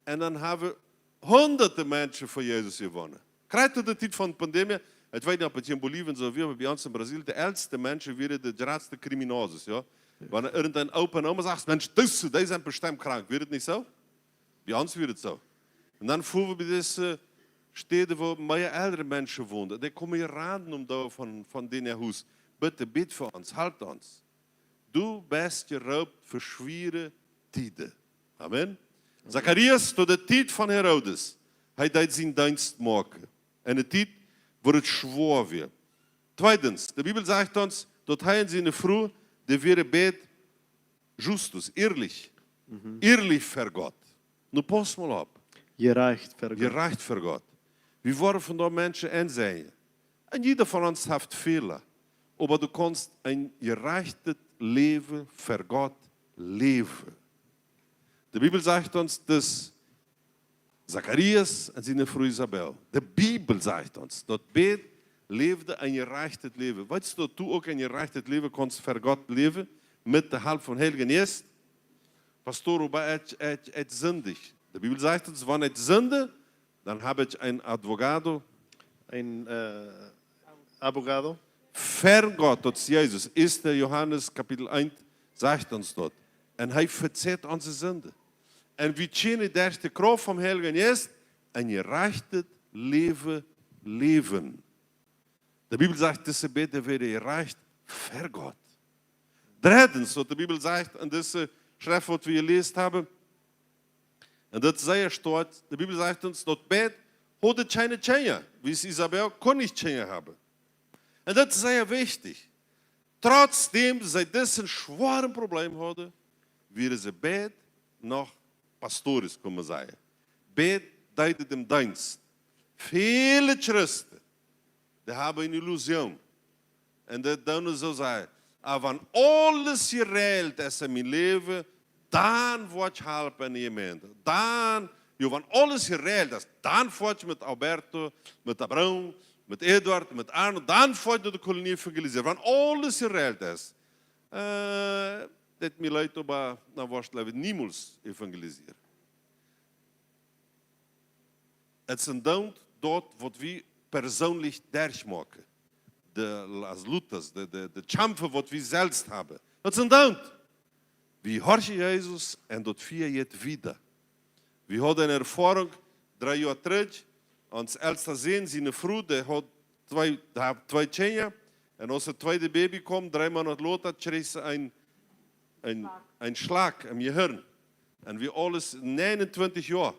Un dan hab wie hundade Menschen fa Jesus jewonnen. Krakjt to de Tiet von Pandemie, ekj weet nich, auf daut hia en Bolivien soo wia, oba bie ons en Brasil, de elste Menschen wieren de jratste criminosos, jo? Wan irjent een Opa un Oma sajcht: "Mensch, dee, dee sent bestemmt krank", wia daut nich soo? Bie ons wia daut soo. Un dan fuaren wie bie dise Städen, wua mea elre Menschen wonen. Dee komen hia ran, om doa von, von dän Hus: "Bitte, bät fa ons, halpt ons." Du best jeroopt fa schwoare Tieden. Amen. Zacharias, to de Tiet von Herodes, hee deed sienen Deenst moaken. Enne Tiet, wua et schwoa wia. Tweedens, de Bibel sajcht ons, daut hee un siene Fru, dee wieren beid justus, ierlich. Mhm. Ierlich ver Gott. Nu pauss mol opp. Jerajcht ver Gott. Jerajcht ver Gott. Wie woaren vondoag Menschen aunseenen. Un jieda von ons haft Fäla. Oba du kaust een jerajchtet Läwen ver Gott läwen. De Bibel sajcht ons, daut Zacharias un siene Fru Isabel. De Bibel sajcht ons, daut beid läwden een jerajchtet Läwen. Weetst du, daut du uk een jerajchtet Läwen kaust ver Gott läwen, met de Help vom Heiljen Jeist? Pastor, oba ekj, ekj, ekj sindicht. De Bibel sajcht ons, wan ekj sindicht, dan hab ekj een Abogado. Een, äh, Abogado. Ver Gott, daut es Jesus. Ieeschte Johanes Kapitel eent sajcht ons daut. Un hee vejeft onse Sinden. Un wie kjennen derch de Krauft vom Heiljen Jeist een jerajchtet Läwen läwen. De Bibel sajcht, dise beid wieren jerajcht ver Gott. Dreddens, waut de Bibel sajcht en dise Schreft, waut wie jeläst haben, un daut es sea stoakj, de Bibel sajcht ons, daut beid hauden kjeene Kjinja, wiels Isabel kunn nich Kjinja haben. Un daut es sea wichtich. Trotzdäm see disen schwoaren Problem hauden, wieren see beid noch pastores, kaun maun sajen. Beid deeden dän Deenst. Väle Christen, dee haben eene Illusion. Un dee doonen soo sajen: "Ah, wan aules jeräajelt es en mien Läwen, dan woa ekj halpen enne Jemeent. Dan Jo, wan aules jeräajelt es, dan foa ekj met Alberto, met Abraham, met Eduard, met Arno, dan foa ekj no de Kolonie evangelisieren. Wan aules jeräajelt es, äh, daut mie leet, oba dan woascht du, jleew ekj, niemols evangelisieren. Et sent dan daut, waut wie persoonlich derchmoaken. De las lutas, de, de, de Kjamfe, waut wie selfst haben. Daut sent dan. Wie horchen Jesus un daut Fia jeit wieda. Wie hauden eene Erfoarunk dree Joa trigj. Ons elsta Sän, siene Fru, dee haud twee, dee haud twee Kjinja. Un aus daut tweede Baby kjeem, dree Moonat lota, kjrieech see een, een, een Schlach em Jehirn. Un wie aules, näajenuntwintich Joa.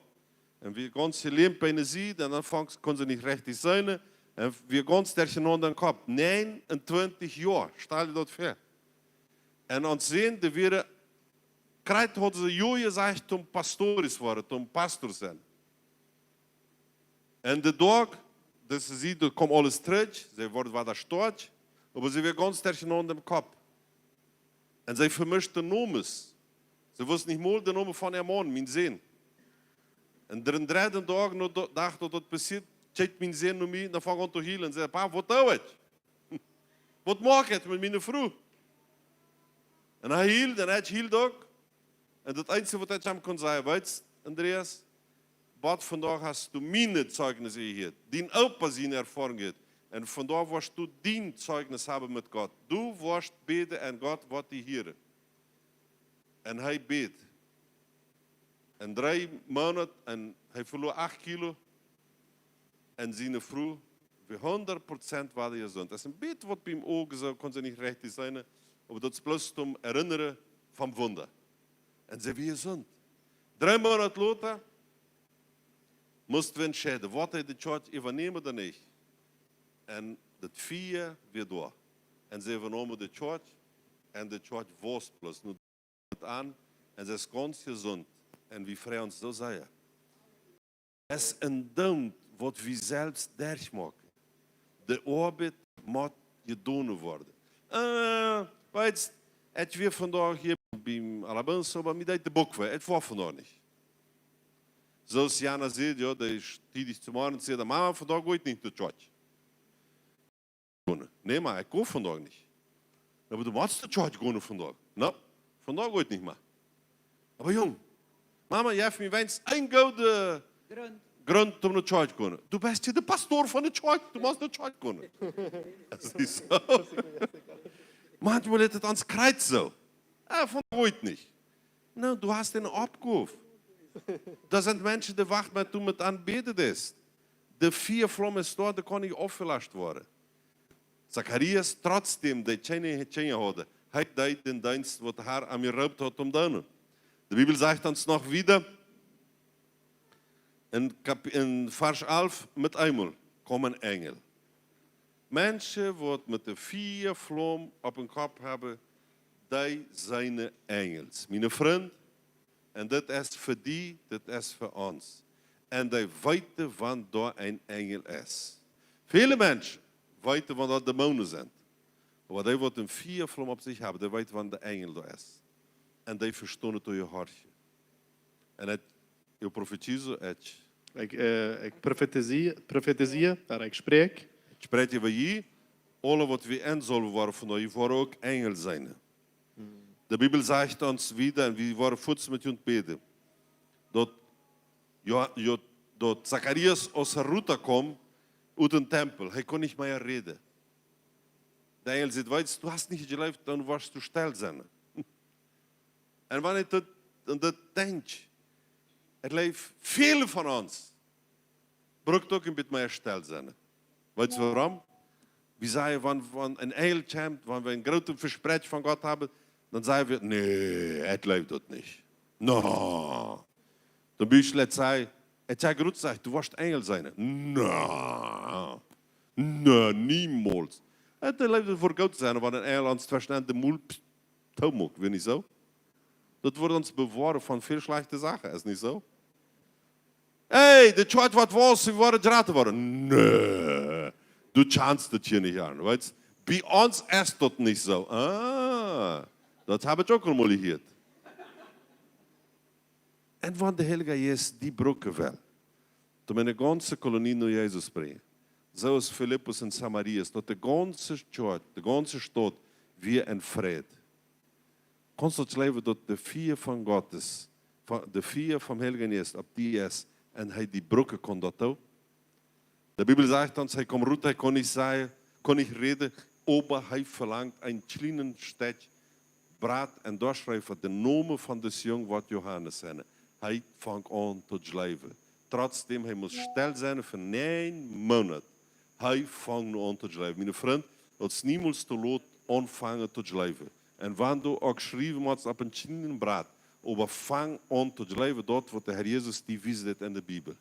Un wie gaunz jelämt bie eene Sied, un dan funk, kunn see nich rajcht seenen. Un wie gaunz derchenaunda em Kopp. Näajenuntwintich Joa, stal die daut väa. Un ons Sän, dee wia, krakjt haud see jo jesajcht, toom Pastoris woaren, toom Pastor sennen. Un de Doag, daut see, daut kjeem aules trigj, see wort wada stoakj, oba see wia gaunz derchenaunda em Kopp. Un see vemischt de Nomes. See wist nich mol dän Nomen von äa Maun, mien Sän. Un dän dredden Doag, no do-, Dach daut daut passieed, kjikjt mien Sän no mie, dan funk aun to hielen. Un säd: "Pa, waut doo ekj? Waut moak ekj met miene Fru?" Un hee hield, un ekj hield uk. Un daut eensje, waut ekj am kunn sajen: "Weetst, Andreas, bat vondoag hast du mien Zeugnis jehieet, dien Opa siene Erfoarunk jehieet. Un vondoag woascht du dien Zeugnis haben met Gott. Du woascht bäden un Gott woat die hieren." Un hee bäd. En dree Moonat, un hee veloa acht Kilo. Un siene Fru wia hundat Prozent wada jesunt. Daut es een bät waut biem Uag soo, kunn see nich rajcht seenen, oba daut es bloos toom erinnern vom Wunda. Un see wia jesunt. Dree Moonat lota musten wie entscheiden, woat hee de Kjoakj äwanämen ooda nich. Un daut Fia wia doa. Un see äwanomen de Kjoakj, un de Kjoakj wia bloos nu aun, un see es gaunz jesunt, un wie freien ons soo sea. Es een Doont, waut wie selfst derchmoaken. De Oabeit mott jedonen woaren. Äh, weetst, ekj wia vondoag hia biem Alabanza, oba mie deed de Buck wee, ekj woa vondoag nich. Soo aus Jana säd, jo, dee es tiedich zemorjes, säd: "Mama, vondoag go ekj nich no de Kjoakj." Gonen. "Nä, Ma, ekj go vondoag nich." "Na, oba du motst no de Kjoakj gonen vondoag." "Na, vondoag go ekj nich, Ma." "Oba Jung, Mama, jeft mie weens een gooden Grunt. Grunt om no de Kjoakj gonen." "Du best hia de Pastor von de Kjoakj, du motst no de Kjoakj gonen." Daut es nich soo. Maunchmol es et ons krakjt soo. "Ah, vondoag go ekj nich." "Na, du hast eene Oppgow." Doa sent Menschen, dee wachten, bat du met an bäden deist. De Fiaflaum es doa, dee kaun nich aufjelascht woaren. Zacharias, trotzdäm dee kjeene Kjinja haud, hee deed dän Deenst, waut de Herr am jeroopt haud, om to doonen. De Bibel sajcht ons noch wieda, en Kap-, en Varsch alf, met eemol kjeem een Enjel. Menschen, waut met de Fiaflaum opp äa Kopp haben, dee sent Enjels. Miene Frind, un dit es fa die, dit es fa ons. Un dee weeten, wan doa een Enjel es. Väle Menschen weeten, wan doa Dämonen sent. Oba dee, waut eene Fiaflaum opp sikj haben, dee weeten, wan de Enjel doa es. Un dee vestonen to jehorchen. Un et, yo profetizo, et Ekj, äh, ekj profetizia, profetizia, ooda ekj spräakj. Ekj spräakj äwa junt, aule, waut wie ensaulwen woaren vondoag, woaren uk Enjel sennen. De Bibel sajcht ons wieda, un wie woaren fuaz met junt bäden, daut, jo, jo, daut Zacharias aus hee rut kjeem ut dän Tempel, hee kunn nich mea räden. De Enjel säd: "Weetst, du hast nich jejleeft, dan woascht du stell sennen." Un wan ekj daut, aun daut denkj, ekj jleew, väle von ons brukt uk een bät mea stell sennen. Weetst du wuarom? Wie sajen, wan, wan een Enjel kjemt, wan wie een grootet Vespräakjen von Gott haben, dan sajen wie: "Nä, ekj jleew daut nich." No. Dan bie ekj sajen, ekj saj: "Groot," saj ekj, "du woascht Enjel sennen." "No. No, niemols." Et jleew, daut woat goot sennen, wan een Enjel ons tweschen de Mul, pst, toomoakt, wea nich soo? Daut woat ons bewoaren von väl schlajchte Sachen, es nich soo? "Hey, de Kjoakj woat wausen, wie woaren jrata woaren." "Nä, du kjanst daut hia nich aun." Weetst, bie ons es daut nich soo. Ah, daut hab ekj uk aul mol jehieet. En wan de Heilje Jeist die brucken well, om eene gaunze Kolonie no Jesus brinjen, soo aus Filippus en Samaria, daut de gaunze Kjoakj, de gaunze Staut wia en Fräd. Kaust du daut jleewen, daut de Fia von Gott es, von, de Fia vom Heiljen Jeist opp die es, en hee die brucken kaun daut uk? De Bibel sajcht ons, hee kjeem rut, hee kunn nich sajen, kunn nich räden, oba hee velangt een kjlienet Stekj Brat en doa schreef hee de Nomen von dän Jung, waut Johanes heet. Hee funk aun to jleewen. Trotzdäm hee must stell sennen fa näajen Moonat, hee funk nu aun to jleewen. Miene Frind, daut es niemols too lot aunfangen to jleewen. En wan du uk schriewen motst opp een kjlienet Brat, oba fang aun to jleewen, daut waut de Herr Jesus die wiest en de Bibel.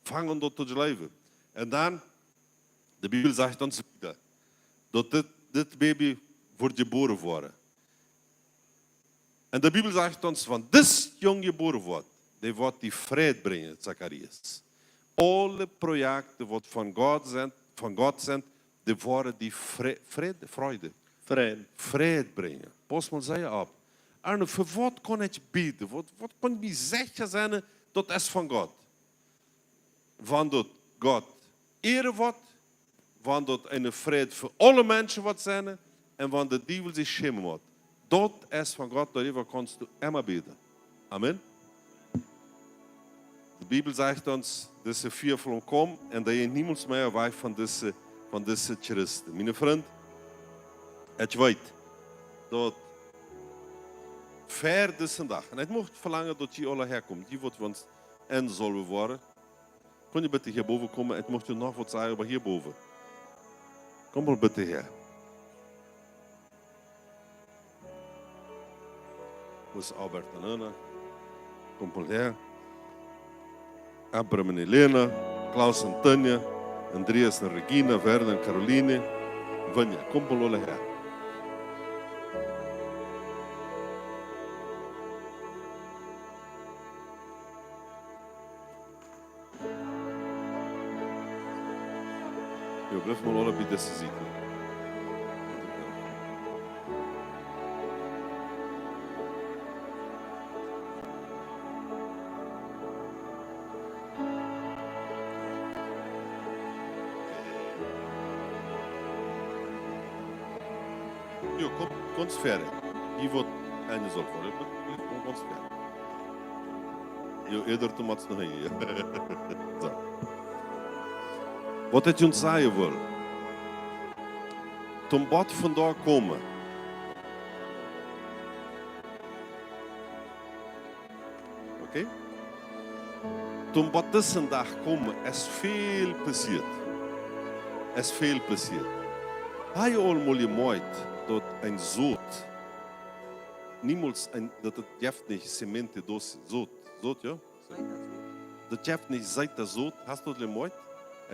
Fang aun daut to jleewen. En dan, de Bibel sajcht ons wieda, daut dit, dit Baby woat jebuaren woaren. En de Bibel sajcht ons, wan dis Jung jebuaren woat, dee woat die Fräd brinjen, Zacharias. Aule Projekten, waut von Gott sent, von Gott sent, dee woaren die Frä-, Fräd, Freude, Fräd. Fräd brinjen. Pauss mol sea opp. Arno, fa waut kaun ekj bäden? Waut, waut kaun ekj secha sennen, daut es von Gott? Wan daut Gott Ea woat, wan daut een Fräd fa aule Menschen woat sennen, en wan de Diewel sikj schämen woat. Daut es von Gott, doaräwa kaust du emma bäden. Amen. De Bibel sajcht ons, dise Fia funk aun, en dee jeit niemols mea wajch von dise, von dise Christen. Miene Frind, ekj weet, daut ver disen Dach, en ekj mucht velangen, daut jie aule häakomen, jie waut ons enjesolwen woaren. Kunn jie bitte hia bowen komen? Ekj mucht junt noch waut sajen, oba hia bowen. Komt mol bitte häa. Wua es Albert un Anna? Komt mol häa. Abram un Elena, Klaus un Tanja, Andreas un Regina, Werner un Caroline, Vanja, komt mol aule häa. Jo, blift mol aule bie dise Sied. Jo, kom, kom ver. Hia woat enjesolwen woaren. Kom, kom ver. Jo, ea daut du motst noch hia. Soo. Waut ekj junt sajen well. Toom bat vondoag komen. Okay? Toom bat disen Dach komen, es väl passieet. Es väl passieet. Hab jie aul mol jemoakjt, daut een Sot niemols een, daut et jeft nich Zement, daut Sot, Sot, jo? Daut jeft nich seeta Sot, hast du daut jemoakjt?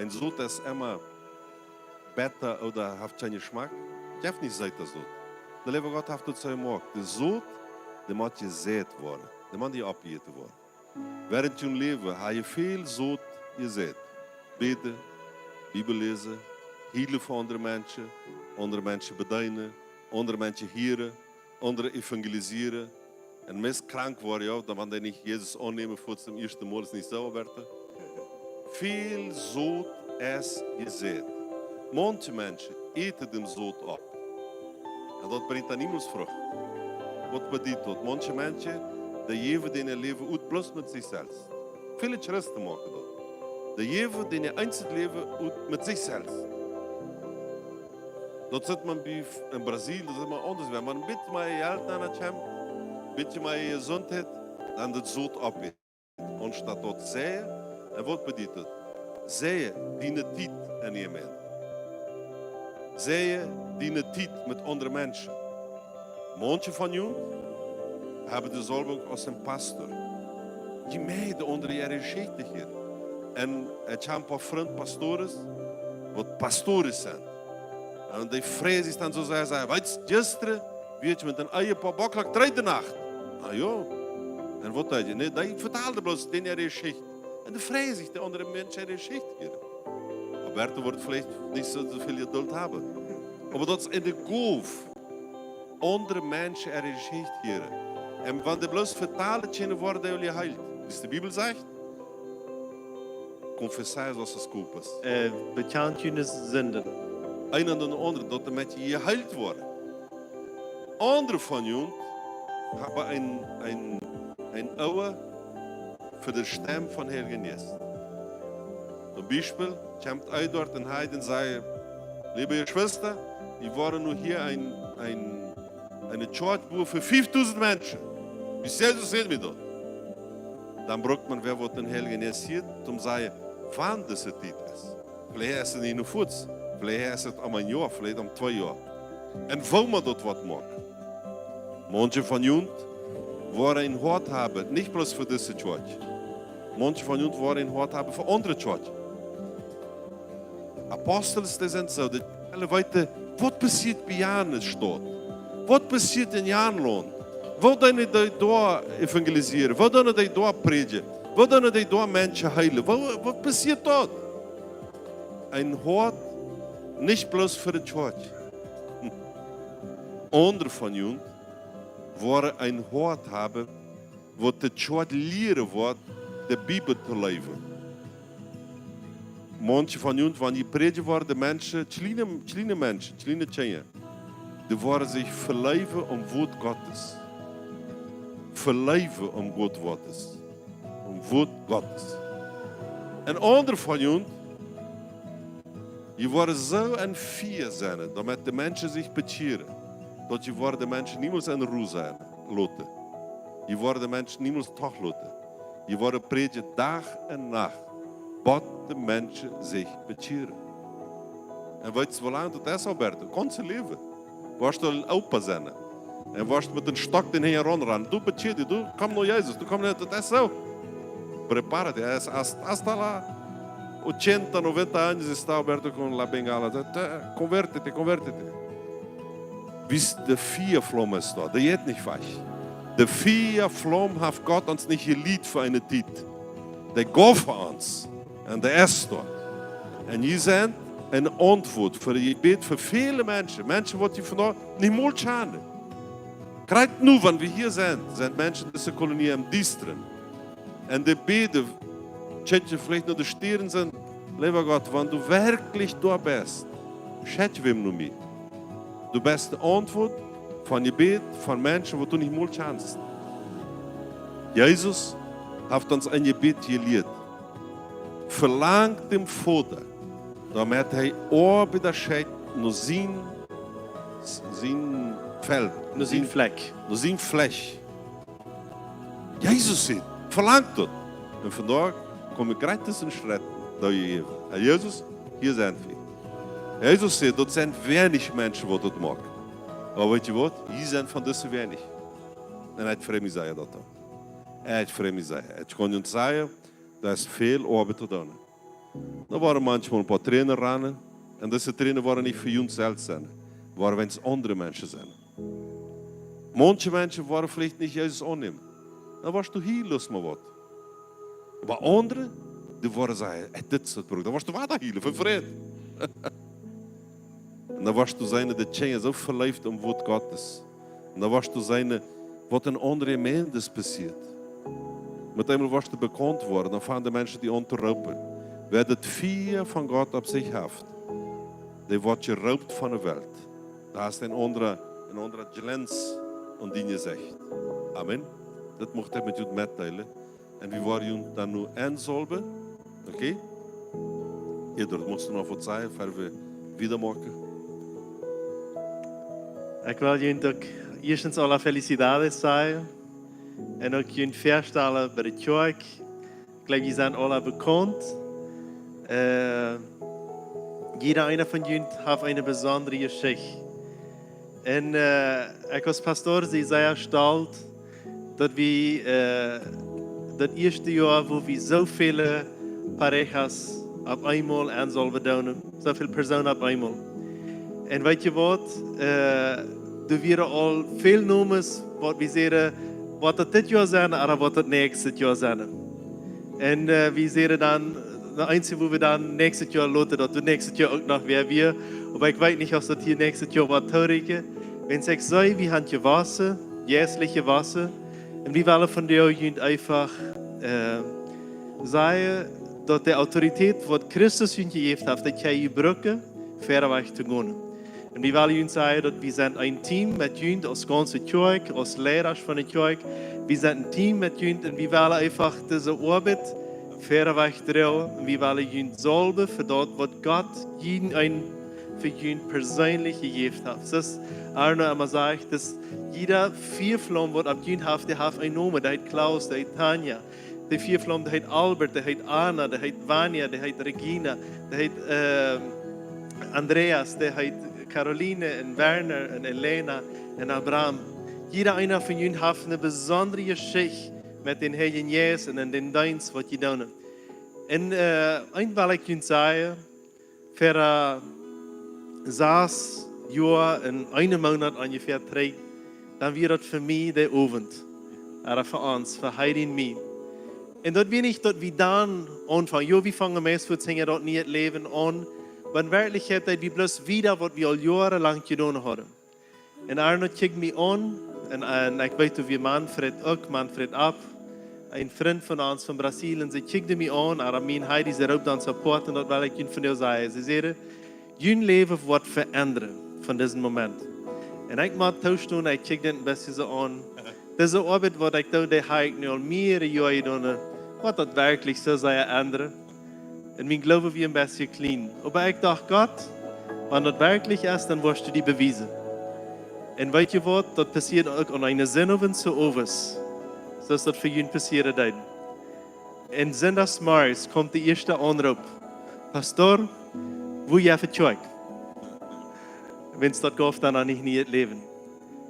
Een Sot es emma betta ooda haft kjeenen Schmack. Jeft nich seeta Sot. De leewe Gott haft daut soo jemoakt. De Sot, dee mott jeseit woaren. Dee mott nich oppjejäten woaren. Wäarent jun Läwen hab jie väl Sot jeseit. Bäden, Bibel läsen, hielen fa aundre Menschen, aundre Menschen bedeenen, aundre Menschen hieren, aundre evangelisieren. En meist krank woaren, jo, dan wan dee nich Jesus aunnämen fa daut ieeschte Mol, es nich soo, Alberta? Väl Sot es jeseit. Maunche Menschen äten dän Sot opp. En daut brinjt dan niemols Frucht. Waut bediet daut? Maunche Menschen, dee jäwen dän äa Läwen ut bloos met sikj selfst. Väle Christen moaken daut. Dee jäwen dän äa eenzjet Läwen ut met sikj selfst. Daut sitt eena bie, en Brasil, daut sitt eena aundasch, wan eena een bät mea Jelt aun haft, een bät mea Jesuntheit, dan daut Sot opp. Aunstatt daut seien, en waut bediet daut? Seien diene Tiet en jemaunt. Seien diene Tiet met aundre Menschen. Maunche von junt haben de Salbung aus een Pastor. Jie motten aundre äare Jeschicht hieren. En ekj hab een poa Frind, Pastores, waut Pastores sent. En dee freien sikj dan soo sea, sea, weetst, jistren wia ekj met een Ehepoa bie Klock dree de Nacht. Ah jo. En waut deed jie? Nä, dee vetald bloos dän äare Jeschicht. En dan freien sikj de aundre Menschen äare Jeschicht hieren. Alberta woat veleicht nich soo, soo väl Jedult haben. Oba daut es enne Gow, aundre Menschen äare Jeschicht hieren. En wan dee bloos vetalen kjennen, woaren dee aul jeheelt. Aus de Bibel sajcht, confessai as vossas culpas. Äh, bekjant june Sinden. Eena no de aundre, daut de Menschen jeheelt woaren. Aundre von junt haben een, een, een Oa fa de Stemm von Heiljen Jeist. Toom Biespel, kjemt Eduard un Heidi un sajen: "Leewe Jeschwista, wie woaren nu hia een, een, eene Church buen fa fiefdusent Menschen." Wie Jesus sajcht mie daut. Dan brukt maun wäa waut dän Heiljen Jeist hieet, toom sajen, wan dise Tiet es. Veleicht es et nich nu fuaz, veleicht es et om een Joa, veleicht om twee Joa. Un woo maun daut woat moaken. Manche von junt woaren een Hoat haben, nich bloos fa dise Church. Manche von junt woaren een Hoat haben fa aundre Church. Apostel, dee sent soo, dee wellen weeten, waut passieet bie an de Staut? Waut passieet en an Launt? Woo doonen dee doa evangelisieren? Woo doonen dee doa prädjen? Woo doonen dee doa Menschen heelen? Woo, waut passieet doa? Een Hoat, nich bloos fa de Church. Aundre von junt woaren een Hoat haben, waut de Church lieren woat, de Bibel to läsen. Manche von junt, wan jie prädjen woaren, de Menschen, kjliene, kjliene Menschen, kjliene Kjinja, dee woaren sikj veleewen om Wuat Gottes. Veleewen om Gott Gottes. Om Wuat Gottes. Un aundre von junt, jie woaren soo een Fia sennen, doamet de Menschen sikj bekjieren, daut jie woaren de Menschen niemols en Ru sennen loten. Jie woaren de Menschen niemols toch loten. Jie woaren prädjen Dach un Nacht, bat de Menschen sikj bekjieren. Un weetst, woo lang daut es, Alberto? Gaunz läwen. Woascht du een Opa sennen. Un woascht met een Stock hinjaraun rannen. Du bekjia die, du komm no Jesus, du komm no, daut es soo. Prepárate, es hasta, hasta la ochenta, noventa años está Alberto con la bengala. Te, te, conviértete, conviértete. Wiels de Fiaflaum es doa, dee jeit nich wajch. De Fiaflaum haft Gott ons nich jelieet fa eene Tiet. Dee gauf hee ons. Un dee es doa. Un hia sent eene Auntwuat fa de Jebäd fa väle Menschen. Menschen, waut jie vondoag nich mol kjanen. Krakjt nu, wan wie hia sent, sent Menschen en dise Kolonie aum Diestren. Un dee bäden, kjikjen veleicht no de Stieren, sajen: "Leewa Gott, wan du werkjlich doa best, schekj wäm no mie." Du best de Auntwuat von Jebäd von Menschen, waut du nich mol kjanst. Jesus haft ons een Jebäd jelieet. Velangt dän Voda, doamet hee Oabeida schekjt no sien, sien Feld, no sien Flakj. No sien Flakj. Jesus sajcht: "Velangt daut." Un vondoag kom ekj krakjt en Schrett doa jäwen. Herr Jesus, hia sent wie. Jesus sajcht: "Daut sent weinich Menschen, waut daut moaken." Oba weetst du waut? Jie sent von dise weinich. Un ekj frei mie sea doaräwa. Ekj frei mie sea. Ekj kaun junt sajen, doa es väl Oabeit to doonen. Doa woaren mauncheenmol een poa Tränen rannen. Un dise Tränen woaren nich fa junt selfst sennen. Woaren wäajens aundre Menschen sennen. Maunche Menschen woaren veleicht nich Jesus aunnämen. Dan woascht du hia los mau waut. Oba aundre, dee woaren sajen: "Ey, dit es daut Bruck." Dan woascht du wada hielen, fa Fräd. Un dan woascht du seenen, de Kjinja soo veleeft em Wuat Gottes. Un dan woascht du seenen, waut en aundre Jemeenden passieet. Met eemol woascht du bekaunt woaren, dan fangen de Menschen die aun to roopen. Wäa daut Fia von Gott opp sikj haft, dee woat jeroopt von de Welt. Doa es een aundra, een aundra Jlenz aun dien Jesecht. Amen. Daut mucht ekj met junt metdeelen. Un wie woaren junt dan nu ensalwen. Okay? Eduard, muchst du noch waut sajen, ea wie wieda moaken? Ekj well junt uk ieeschtens aula felicidades sajen. Un uk junt väastalen bie de Kjoakj. Ekj jleew, jie sent aula bekaunt. Äh, jieda eena von junt haft eene besondre Jeschicht. Un, äh, ekj aus Pastor sie sea stolt, daut wie, äh, daut ieeschte Joa, wua wie soo väle parejas opp eemol ensalwen doonen, soo väl Persoonen opp eemol. Un weetst du waut? Äh, doa wieren aul väl Nomes, waut wie säden, woat daut dit Joa sennen, ooda woat daut näakjstet Joa sennen? Un, äh, wie säden dan, de eensje, wua wie dan näakjstet Joa loten, daut doa näakjstet Joa uk noch wäa wia. Oba ekj weet nich, aus daut hia näakjstet Joa woat toorieekjen. Wan ekj saj, wie haben jewossen, jeistlich jewossen. Un wie wellen von die junt eefach, äh, sajen, daut de Autoritäet, waut Christus junt jejäft haft, daut jie brucken, verwoats to gonen. Un wie wellen junt sajen, daut wie sent een Team met junt aus gaunze Kjoakj, aus Leida von de Kjoakj. Wie sent een Team met junt un wie wellen eefach dise Oabeit verwoats droagen. Un wie wellen junt saulwen fa daut, waut Gott jieda een fa junt perseenlich jejäft haft. Daut es, Arno emma sajcht, daut jieda Fiaflaum, waut opp junt haft, dee haft een Nomen, dee heet Klaus, dee heet Tanja. De Fiaflaum, dee heet Albert, dee heet Anna, dee heet Vania, dee heet Regina, dee heet, ähm, Andreas, dee heet Caroline un Werner un Elena un Abraham. Jieda eena von junt haft eene besondre Jeschicht met dän Heiljen Jeist un en dän Deenst, waut jie doonen. Un, äh, eent well ekj junt sajen, ver, äh, sas Joa un een Moonat onjefäa trigj, dan wia daut fa mie de Owent. Ooda fa ons, fa Heidi un mie. Un daut wia nich, daut wie dan aunfungen. Jo, wie fungen meist fa Dinja daut niee Läwen aun. Oba en Werkjlichkjeit deed wie bloos wieda, waut wie aul joarelang jedonen hauden. Un Arno kjikjt mie aun, un, un ekj weet, woo wia Manfred uk, Manfred App, een Frint von ons von Brasilien, see kjikjten mie aun, ooda mie un Heidi, see roopen ons apoat, un daut well ekj junt vondoag sajen. See säden: "Jun Läwen woat veendren von disen Moment." Un ekj mott toostonen, ekj kjikj dit een bät soo aun. Dise Oabeit, waut ekj doo, dee hab ekj nu aul mearere Joaren jedonen. Woat daut werkjlich soo sea endren? Un mien Gloowen wia een bät kjlien. Oba ekj docht: "Gott, wan daut werkjlich es, dan woascht du die bewiesen." Un weet jie waut? Daut passieed uk aun eenen Sindach soo owes, soo aus daut fa junt passieren deed. Un Sindachsmorjes kjemt de ieeschte Aunroop: "Pastor, woo jeit et Kjoakj?" Wan daut jeef dan noch nich nieet Läwen.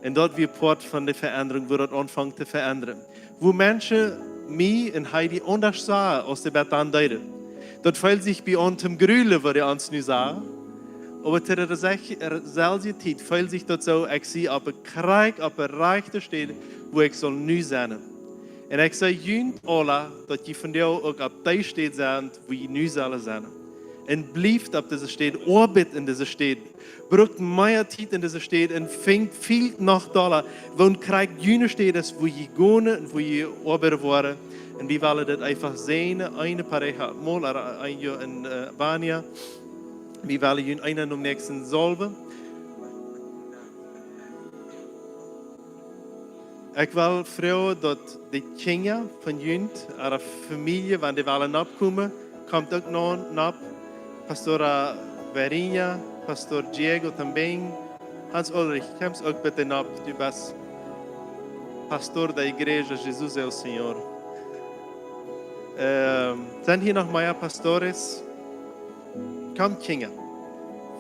Un daut wia Poat von de Veendrunk, woo daut aunfunk to veendren. Woo Menschen mie un Heidi aundasch sagen, aus see bat dan deeden. Daut feeld sikj bie ons toom Grulen, waut dee ons nu sagen. Oba to de sech-, selwje Tiet feeld sikj daut soo, ekj sie opp de krakjt, opp de rajchte Städ, woo ekj saul nu sennen. Un ekj saj junt aula, daut jie vondoag uk opp dee Städ sent, woo jie nu sellen sennen. Un blieft opp dise Städ, oabeit en dise Städ. Brukt mea Tiet en dise Städ un finjt väl noch dolla, woo krakjt june Städ es, woo jie gonen un woo jie oabeiden woaren. Un wie wellen dit eefach seenen, eene pareja mol, ooda een Joa en, äh, Bania. Wie wellen junt eena nom näakjsten saulwen. Ekj well froagen, daut de Kjinja von junt, ooda Famielje, wan dee wellen nopp komen, kjemt uk no nopp. Pastora Verinha, Pastor Diego tambien. Hans Ulrich, kjemt uk bitte nopp, du best Pastor de Igreja Jesus é o Senhor. Ähm, sent hia noch mea pastores? Kjemt, Kjinja,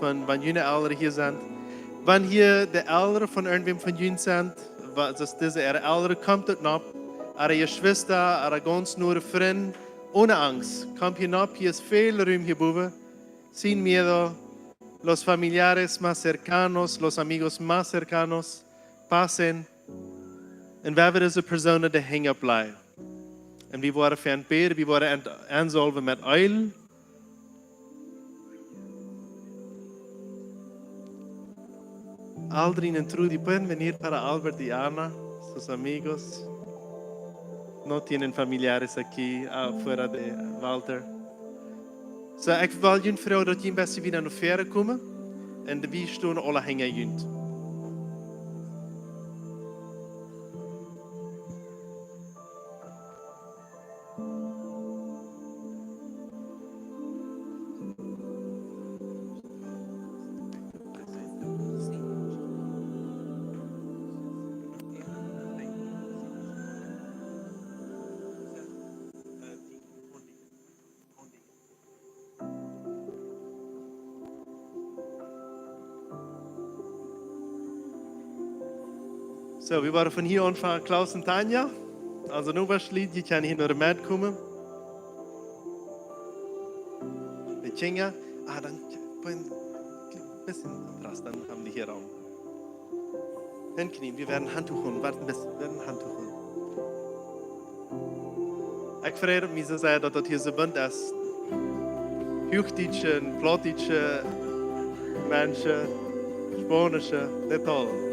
von wan june Elren hia sent. Wan hia de Elren von irjentwäm von junt sent, wa-, daut dise äare Elren, kjemt uk nopp. Äare Jeschwista, äare gaunz noe Frind, one Angst. Kjemt hia nopp, hia es väl Rum hia bowen. Sin miedo, los familiares más cercanos, los amigos más cercanos, pasen. Un wie woaren dise Persoonen de Henj oppläajen. Un wie woaren fa an bäden, wie woaren an, ansaulwen met Eelj. Aldrin y Trudy, pueden venir para Albert y Ana, sus amigos. No tienen familiares aquí, ah, fuera de Walter. So, ekj well junt froagen, daut jie een bät wieda no väaren komen. Un wie stonen aula hinja junt. So, wie woaren von hia aunfangen, Klaus un Tanja. Aulsoo, nu woascht jie, jie kjennen hia no de Med komen. De Kjinja. Ah, dan, een bät atras, dan haben dee hia Rum. Hinkjrieen, wie woaren Handtuch holen, woat een bät, wie woaren Handtuch holen. Ekj frei mie soo sea, daut daut hia soo bunt es. Huachdietsche, Plautdietsche, Menschen, Spaunische, de aule.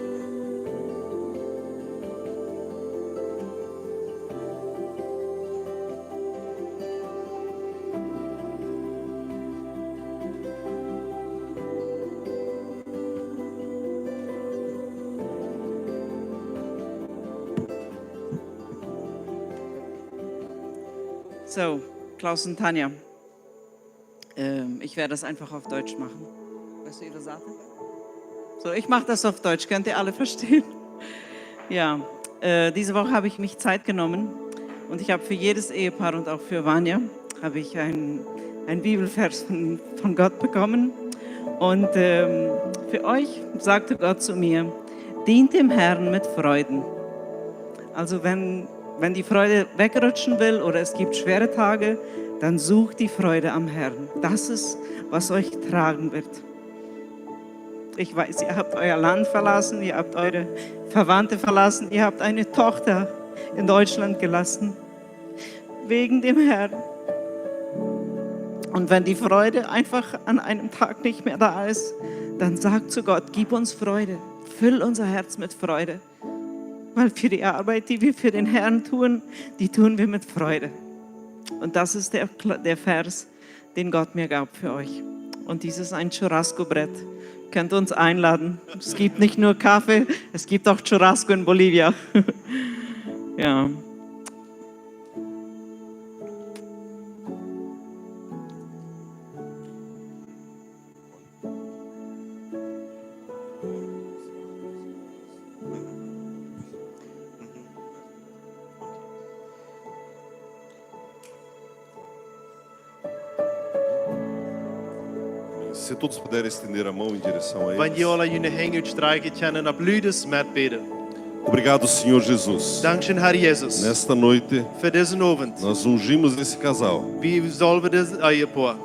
So, Klaus und Tanja, ähm, ich werde das einfach auf Deutsch machen. Willst du übersetzen? So, ich mache das auf Deutsch. Könnt ihr alle verstehen? Ja, äh, diese Woche habe ich mich Zeit genommen und ich habe für jedes Ehepaar und auch für Vanja habe ich ein, ein Bibelvers von, von Gott bekommen. Und ähm, für euch sagte Gott zu mir: Dient dem Herrn mit Freuden. Also wenn, wenn die Freude wegrutschen will oder es gibt schwere Tage, dann sucht die Freude am Herrn. Das ist, was euch tragen wird. Ich weiß, ihr habt euer Land verlassen, ihr habt eure Verwandte verlassen, ihr habt eine Tochter in Deutschland gelassen. Wegen dem Herrn. Und wenn die Freude einfach an einem Tag nicht mehr da ist, dann sagt zu Gott: Gib uns Freude, füll unser Herz mit Freude. Weil für die Arbeit, die wir für den Herrn tun, die tun wir mit Freude. Und das ist der, Kla- der Vers, den Gott mir gab für euch. Und dies ist ein Churrasco-Brett. Könnt uns einladen. Es gibt nicht nur Kaffee, es gibt auch Churrasco in Bolivien. Ja. Se todos puderem estender a mão em direção a Wan jie eles. Aula june Henj utstrakjen kjennen un opp ludes metbäden. Obrigado, Senhor Jesus. Dankscheen, Herr Jesus. Nesta noite, Fa disen Owent. Nós ungimos esse casal. Wie salwen dit Ehepoa.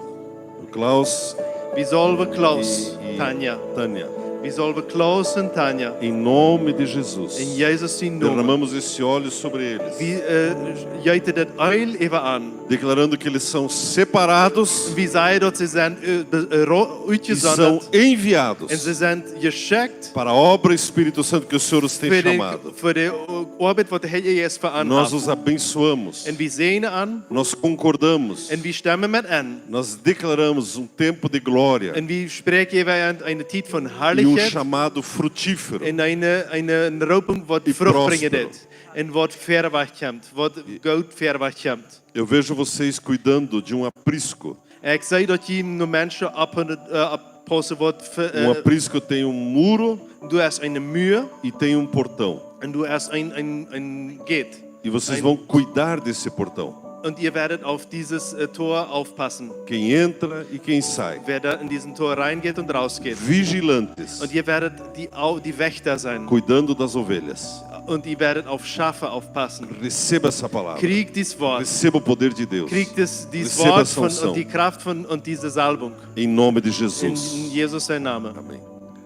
O Klaus. Wie salwen Klaus, e, e Tanja. Tanja. Wie salwen Klaus un Tanja. Em nome de Jesus. En Jesus sien Nomen. Derramamos esse óleo sobre eles. Wie äh, jeeten dit Eelj äwa an. Declarando que eles são separados. Wie sajen daut see sent äh, be- äh, ro- e são utjesondat. Enviados. Un see sent jeschekjt. Para a obra, Espírito Santo, que o Senhor os tem chamado. Fa de, fa de äh, Oabeit waut de Herr Jesus fa an Nós haft. Os abençoamos. Un wie säajnen an. Nós concordamos. Un wie stemen met an. Nós declaramos um tempo de glória. Un wie spräakjen äwa an eene Tiet von E um Harlichkjeit. Chamado frutífero. Un eene, eene Roopunk waut E Frucht brinjen próspero. Deit. Un waut verwoat kjemt, waut E- goot verwoat kjemt. Eu vejo vocês cuidando de um aprisco. Ekj see daut jie no Menschen opp, äh, oppaussen waut fa, Um äh, aprisco tem um muro du hast eene Mua e tem um portão. Un du hast een, een, een Gate. E vocês Ein vão cuidar desse portão. Und ihr werdet auf dieses äh, Tor aufpassen. Quem entra e quem sai. Wer da in diesen Tor reingeht und rausgeht. Vigilantes. Und ihr werdet die, Au- die Wächter sein. Cuidando das ovelhas. Und ihr werdet auf Schafe aufpassen. Receba essa palavra. Kriegt dies Wort. Receba o poder de Deus. Kriegt dies, dies Receba Wort essa von, unção. Und die Kraft von und diese Salbung. Em nome de Jesus. In, in Jesus seinen Namen. Amém.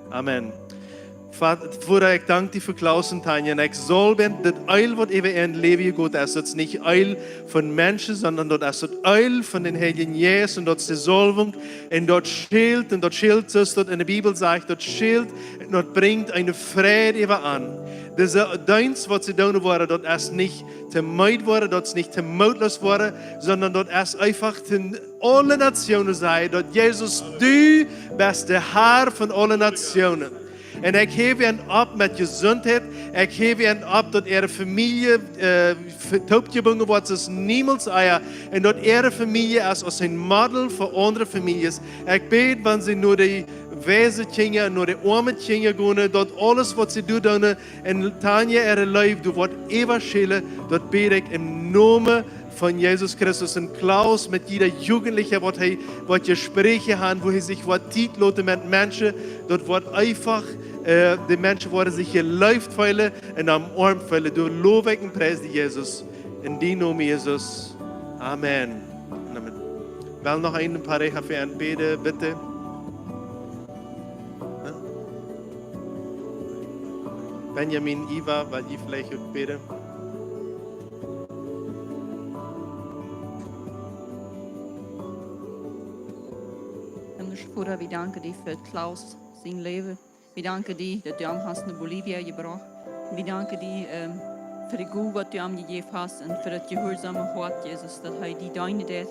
Amen. Voda, ekj dank die fa Klaus un Tanja. Un ekj saul bäden daut Eelj waut äwa äa Läwen jegoten es, daut es nich Eelj von Menschen, sonda daut es daut Eelj von dän Heiljen Jeist un daut es de Salbung. Un daut Schilt, un daut Schilt, soo aus daut en de Bibel sajcht, daut Schilt, un daut brinjt eene Freid äwa an. Dise Deenst waut see doonen woaren, daut es nich to meed woaren, daut es nich to mootloos woaren, sonda daut es eefach to aule Nationen sajen, daut Jesus, du best de Herr von aule Nationen. Un ekj häw an opp met Jesuntheit, ekj häw an opp daut äare Famielje äh, toopjebungen woat soo aus niemols ea. Un daut äare Famielje es aus een Model fa aundre Famieljes. Ekj bäd, wan see no de weise Kjinja, no de oame Kjinja gonen, daut aules waut see doa doonen, un Tanja äare Leew doa woat äwaschälen, daut bäd ekj em Nomen von Jesus Christus. Un Klaus met jieda Jugendlicha waut hee, waut Jespräakja han, wua hee sikj woat Tiet loten met Menschen, daut woat eefach äh, de Menschen woaren sikj jeleeft feelen un omarmt feelen. Doa low ekj un pries die, Jesus. En dienen Nomen, Jesus. Amen. Amen. Well noch een Poa Recha fa an bäden, bitte? Benjamin, Iva, well jie veleicht uk bäden? Himmlischa Voda, wie danken die fa Klaus sien Läwen. Wie danken die, daut du am hast no Bolivien jebrocht. Un wie danken die ähm, fa de Gow waut du am jejäft hast un fa daut jehuarsome Hoat, Jesus, daut hee die deenen deit.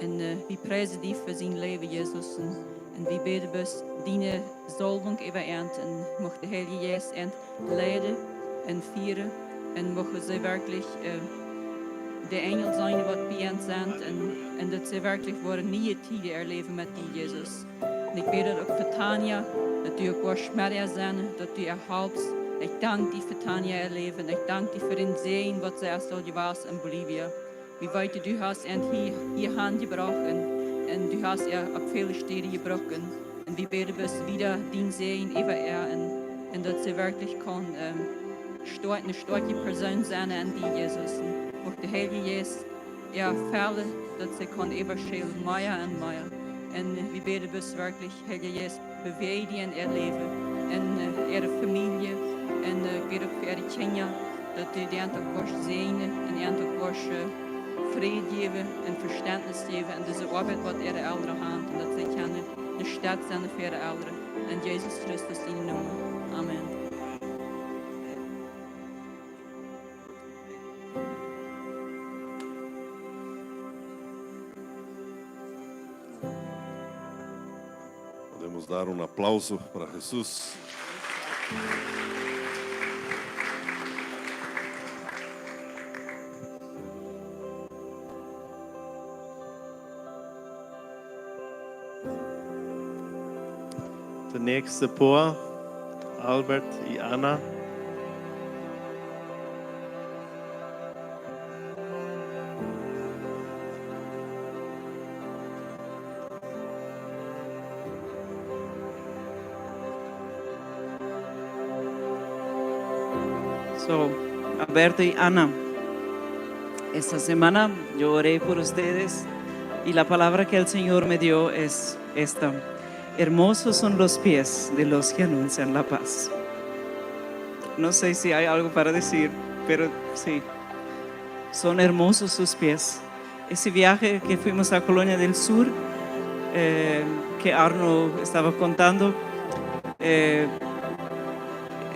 Un äh, wie priesen die fa sien Läwen, Jesus. Un, un wie bäden bloos diene Salbung äwa an un mucht de Heilje Jeist an leiden un fieren un mucht see werkjlich äh, de Enjel seenen, waut bie an sent, un, un daut see werkjlich woaren niee Tieden erläwen met die, Jesus. Un ekj bäd daut uk fa Tanja, daut du uk woascht met äa sennen, daut du äa halpst. Ekj dank die fa Tanja äa Läwen. Ekj dank die fa dän Säajen, waut see es aul jewast en Bolivien. Wie weeten, du hast an hia, hia hanjebrocht un, un du hast äa opp väle Städen jebrocht. Un wie bäden bloos wieda dien Säajen äwa äa un, un daut see werkjlich kaun, ähm, stoakj, eene stoakje Persoon sennen en die, Jesus. Un uk de Heilje Jeist äa fellen, daut see kaun äwaschälen, mea un mea. Un wie bäden bloos werkjlich, Heilja Jeist, bewäaj die en äa Läwen, en, äh, äare Famielje, un, äh, ekj bäd uk fa äare Kjinja, daut du an uk woascht säajnen un an uk woascht, äh, Fräd jäwen un Vestentnis jäwen un dise Oabeit, waut äare Elren haben, un daut see kjennen eene Städ sennen fa äare Elren. En Jesus Christus sienen Nomen. Amen. Podemos dar un aplauso para Jesús. De näakjste poa, Albert y Ana. So, Alberto y Ana, esta semana yo oré por ustedes y la palabra que el Señor me dio es esta: "Hermosos son los pies de los que anuncian la paz". No sé si hay algo para decir, pero sí, son hermosos sus pies. Ese viaje que fuimos a Colonia del Sur, eh, que Arno estaba contando, eh,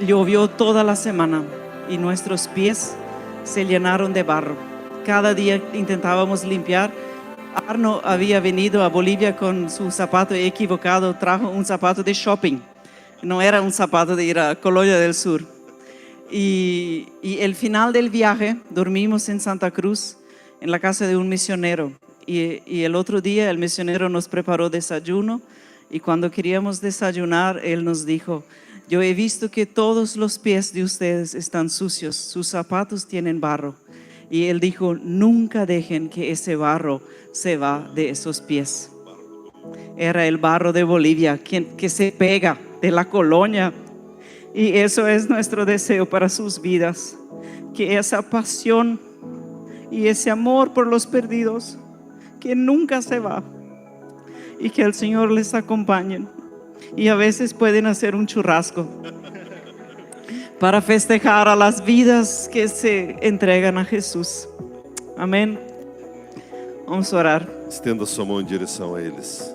llovió toda la semana y nuestros pies se llenaron de barro. Cada día intentábamos limpiar. Arno había venido a Bolivia con su zapato equivocado, trajo un zapato de shopping. No era un zapato de ir a Colonia del Sur. Y, y el final del viaje dormimos en Santa Cruz, en la casa de un misionero. Y, y el otro día el misionero nos preparó desayuno y cuando queríamos desayunar, él nos dijo: "Yo he visto que todos los pies de ustedes están sucios, sus zapatos tienen barro". Y él dijo: "Nunca dejen que ese barro se va de esos pies". Era el barro de Bolivia, quien, que se pega de la colonia. Y eso es nuestro deseo para sus vidas, que esa pasión y ese amor por los perdidos, que nunca se va, y que el Señor les acompañe. Y a veces pueden hacer un churrasco para festejar a las vidas que se entregan a Jesús. Amén. Vamos a orar. Estenda sua mão em direção a eles.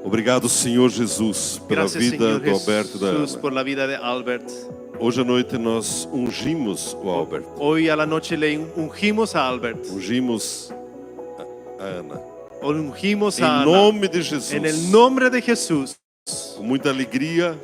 Obrigado, Senhor Jesus, pela vida do Alberto e da Ana. Gracias, Señor Jesús, por la vida de Albert. Hoje à noite nós ungimos o Albert. Hoy a la noche le ungimos a Albert. Ungimos a, a Ana. Ungimos a Ana. Em nome de Jesus. En el nombre de Jesús. Com muita alegria,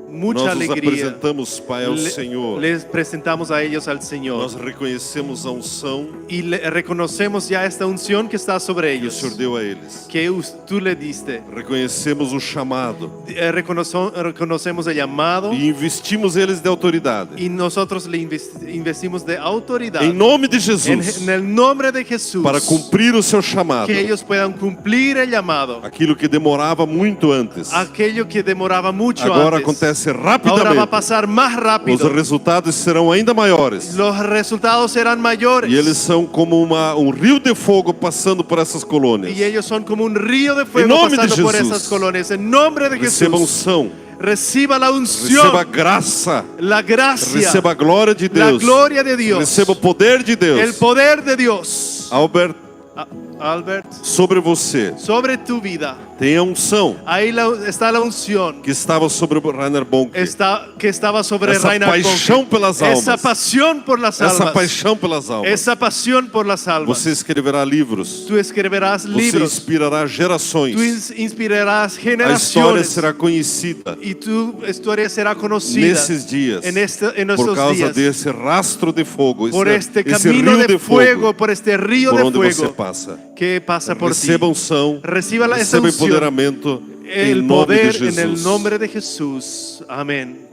mucha alegría, nós os apresentamos, Pai, ao Senhor. Le, les presentamos a ellos al Señor. Nós reconhecemos a unção, y le, reconocemos ya esta unción que está sobre ellos, que o Senhor deu a eles. Que us-, tú le diste. Reconhecemos o chamado. Eh, reconoce-, reconocemos el llamado. E investimos eles de autoridade. Y nosotros le inves-, investimos de autoridad. Em nome de Jesus. En, en el nombre de Jesús. Para cumprir o seu chamado. Que ellos puedan cumplir el llamado. Aquilo que demorava muito antes. Aquello que demoraba mucho antes. Agora acontece rapidamente. Ahora va a pasar más rápido. Os resultados serão ainda maiores. Los resultados serán mayores. E eles são como uma, um rio de fogo passando por essas colônias. Y ellos son como un río de fuego pasando por esas colonias. Em nome de Jesus. En nombre de Jesús. Receba unção. Reciba la unción. Receba graça. La gracia. Receba a glória de Deus. La gloria de Dios. Receba o poder de Deus. El poder de Dios. Albert, ah, Albert, sobre você, sobre tu vida, tem a unção, ahí la, está la unción, que estava sobre o Reinhard Bonnke, está, que estaba sobre, essa Reinhard Bonnke, paixão pelas almas, essa paixão por las almas, essa paixão pelas almas, esa pasión por las almas. Você escreverá livros, tú escribirás libros, você inspirará gerações, tú ins-, inspirarás generaciones, a história será conhecida, y tu historia será conocida, nesses dias, en este, en estos días, por causa desse rastro de fogo, por esse, este esse camino rio de fuego, por este río de fuego, por onde você passa. Que pasa por ti. Receba unção, reciba la, esa unción, receba empoderamento, el poder en el nombre de Jesús. Amén.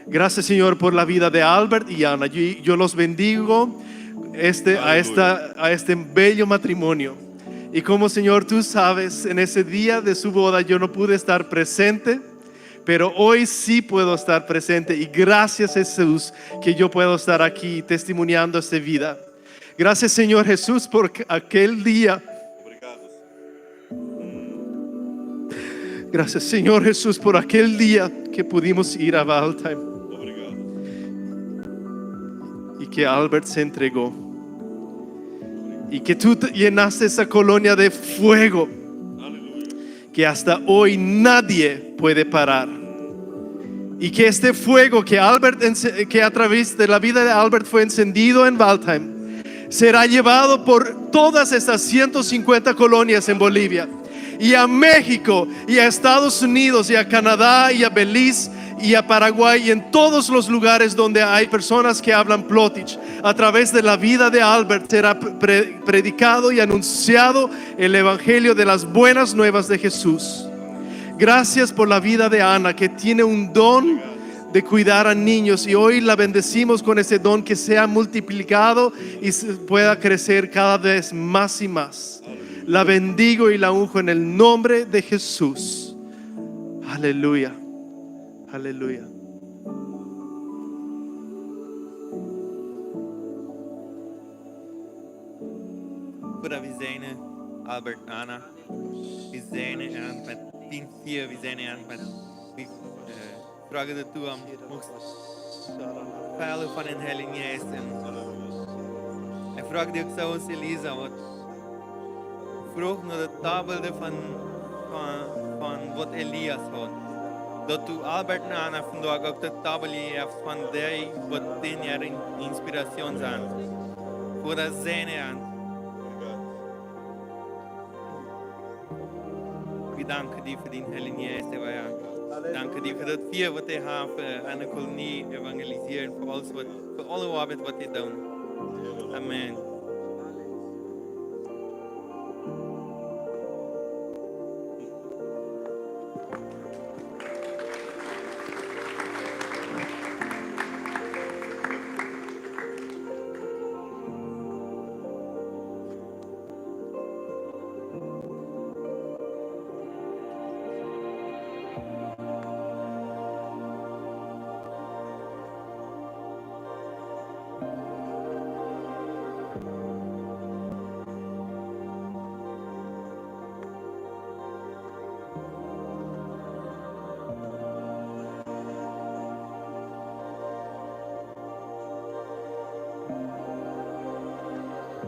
Gracias, Señor, por la vida de Albert y Ana. Yo, yo los bendigo este, a esta, a este bello matrimonio. Y como, Señor, tú sabes, en ese día de su boda yo no pude estar presente, pero hoy sí puedo estar presente. Y gracias, Jesús, que yo puedo estar aquí testimoniando esta vida. Gracias, Señor Jesús, por aquel día. Gracias, Señor Jesús, por aquel día que pudimos ir a Waldheim. Y que Albert se entregó. Y que tú llenaste esa colonia de fuego que hasta hoy nadie puede parar. Y que este fuego que Albert, que a través de la vida de Albert fue encendido en Waldheim, será llevado por todas estas ciento cincuenta colonias en Bolivia, y a México, y a Estados Unidos, y a Canadá, y a Belice, y a Paraguay, y en todos los lugares donde hay personas que hablan Plautdietsch. A través de la vida de Albert será predicado y anunciado el evangelio de las buenas nuevas de Jesús. Gracias por la vida de Ana, que tiene un don de cuidar a niños, y hoy la bendecimos con ese don, que sea multiplicado y pueda crecer cada vez más y más. La bendigo y la unjo en el nombre de Jesús. Aleluya. Aleluya. Voda, wie säajnen Albert, Ana. Wie säajnen an met dien Fia, wie säajnen an met, wie, äh, froagen daut du am muchst fellen von dän Heiljen Jeist. Un ekj froag die uk soo aus Elisa, waut froag no daut Dobbelde von, von, von waut Elias haud. Daut du Albert un Ana vondoag uk daut Dobbelde jefst von dee, waut dän äare Inspiratie sent. Voda, säajen an. Wie danken die fa dän Heiljen Jeist, Herr. Danken die fa daut Fia, waut dee haben, äh, aun de Kolonie evangelisieren, fa aules waut, fa aule Oabeit, waut dee doonen. Amen.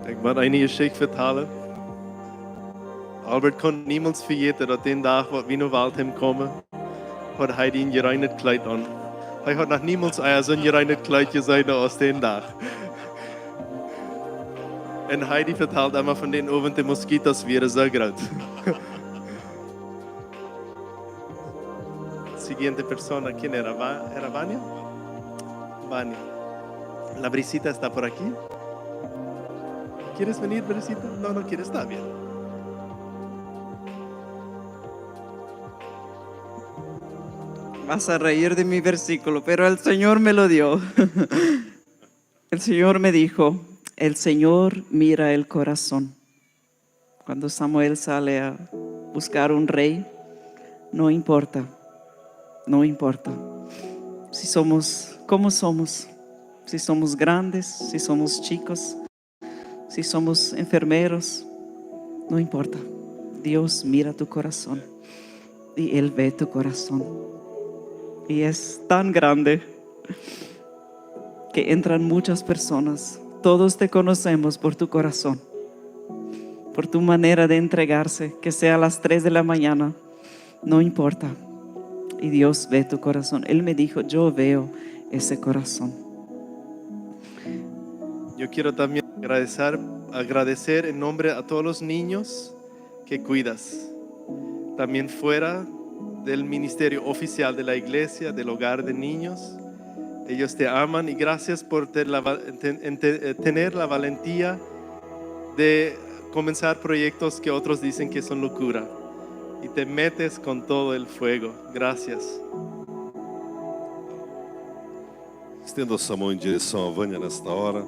Ekj mott eene Jeschicht vetalen. Albert kunn niemols vejäten, daut dän Dach, waut wie no Waldheim kjeemen, haud hee een jereenet Kjleet aun. Hee haud noch niemols ea soon jereenet Kjleet jeseenen aus dän Dach. Un Heidi vetalt emma von dän Owent, de Moskitos wieren soo groot. Siguiente persona, ¿quién era? Va-, ¿era Vania? Vania. La brisita está por aquí. ¿Quieres venir, brisita? No, no quieres, está bien. Vas a reír de mi versículo, pero el Señor me lo dio. El Señor me dijo, "El Señor mira el corazón". Cuando Samuel sale a buscar un rey, no importa, no importa si somos, cómo somos, si somos grandes, si somos chicos, si somos enfermeros, no importa. Dios mira tu corazón y Él ve tu corazón. Y es tan grande que entran muchas personas. Todos te conocemos por tu corazón. por tu manera de entregarse, que sea a las tres de la mañana, no importa. Y Dios ve tu corazón. Él me dijo, "Yo veo ese corazón." Yo quiero también agradecer, agradecer en nombre a todos los niños que cuidas. También fuera del ministerio oficial de la iglesia, del hogar de niños. Ellos te aman y gracias por ter-, la va-, ten-, ente-, eh, tener la valentía de comenzar proyectos que otros dicen que son locura. Y te metes con todo el fuego. Gracias. Estenda sua mão em direção a Vânia nesta hora.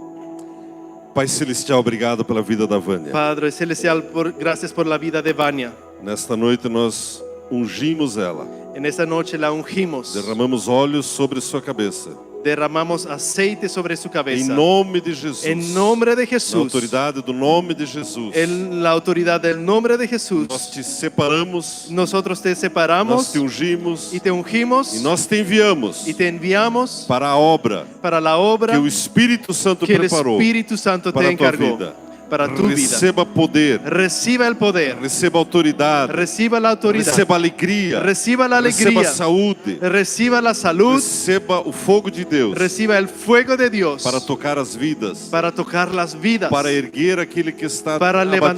Pai Celestial, obrigado pela vida da Vânia. Padre Celestial, por, gracias por la vida de Vania. Nesta noite nós ungimos ela. En esta noche la ungimos. Derramamos óleo sobre sua cabeça. Derramamos aceite sobre su cabeza. Em nome de Jesus. En nombre de Jesús. Na autoridade do nome de Jesus. En la autoridad del nombre de Jesús. Nós te separamos. Nosotros te separamos. Nós te ungimos. Y te ungimos. E nós te enviamos. Y te enviamos. Para a obra. Para la obra. Que o Espírito Santo preparou. Que el Espíritu Santo te encargó. Para a tua vida. Para tu vida. Receba poder. Reciba el poder. Receba autoridade. Reciba la autoridad. Receba alegria. Reciba la alegría. Receba saúde. Reciba la salud. Receba o fogo de Deus. Reciba el fuego de Dios. Para tocar as vidas. Para tocar las vidas. Para erguer aquele que está abatido. Para levan-,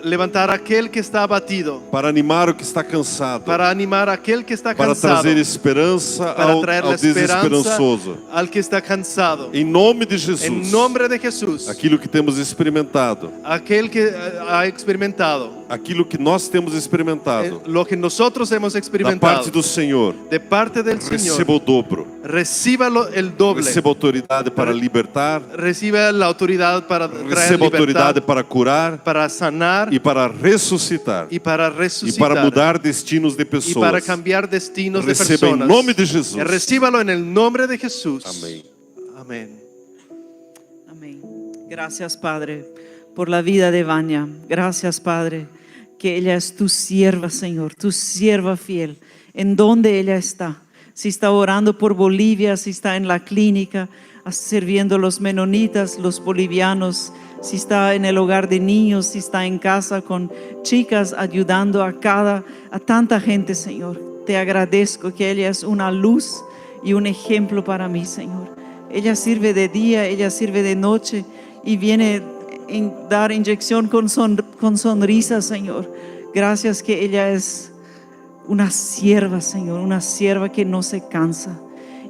levantar aquel que está abatido. Para animar o que está cansado. Para animar aquel que está cansado. Para trazer esperanza ao, ao desesperançoso. Para traer la esperanza al que está cansado. Em nome de Jesus. En nombre de Jesús. Aquilo que temos experimentado. Aquel que, eh, ha experimentado. Aquilo que nós temos experimentado. Eh, lo que nosotros hemos experimentado. Da parte do Senhor. De parte del Señor. Receba o dobro. Recíbalo el doble. Receba autoridade para libertar. Recibe la autoridad para traer libertad. Receba autoridade para curar. Para sanar. E para ressuscitar. Y para resucitar. E para mudar destinos de pessoas. Y para cambiar destinos de personas. Receba em nome de Jesus. Recíbalo en el nombre de Jesús. Amén. Amén. Amén. Gracias, Padre, por la vida de Vania. Gracias, Padre, que ella es tu sierva, Señor, tu sierva fiel, en donde ella está. Si está orando por Bolivia, si está en la clínica, sirviendo a los menonitas, los bolivianos, si está en el hogar de niños, si está en casa con chicas, ayudando a cada, a tanta gente, Señor. Te agradezco que ella es una luz y un ejemplo para mí, Señor. Ella sirve de día, ella sirve de noche y viene en dar inyección con son-, con sonrisa, Señor. Gracias que ella es una sierva, Señor, una sierva que no se cansa.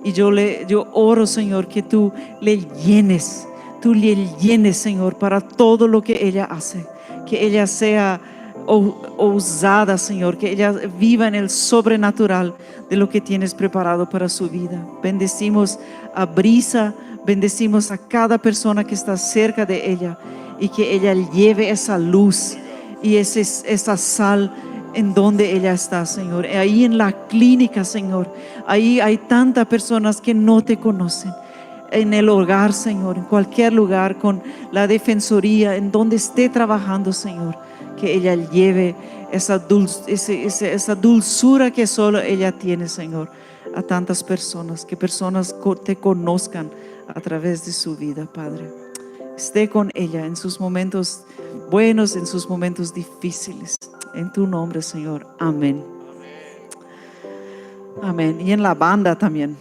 Y yo le, yo oro, Señor, que tú le llenes, tú le llenes, Señor, para todo lo que ella hace. Que ella sea o-, ousada, Señor, que ella viva en el sobrenatural de lo que tienes preparado para su vida. Bendecimos a Brisa, bendecimos a cada persona que está cerca de ella y que ella lleve esa luz y ese, esa sal en donde ella está, Señor. Ahí en la clínica, Señor, ahí hay tantas personas que no te conocen. En el hogar, Señor, en cualquier lugar, con la defensoría, en donde esté trabajando, Señor, que ella lleve esa dulz-, ese, ese, esa dulzura que solo ella tiene, Señor, a tantas personas, que personas co-, te conozcan a través de su vida, Padre. Esté con ella en sus momentos buenos, en sus momentos difíciles. En tu nombre, Señor. Amén. Amén. Y en la banda también.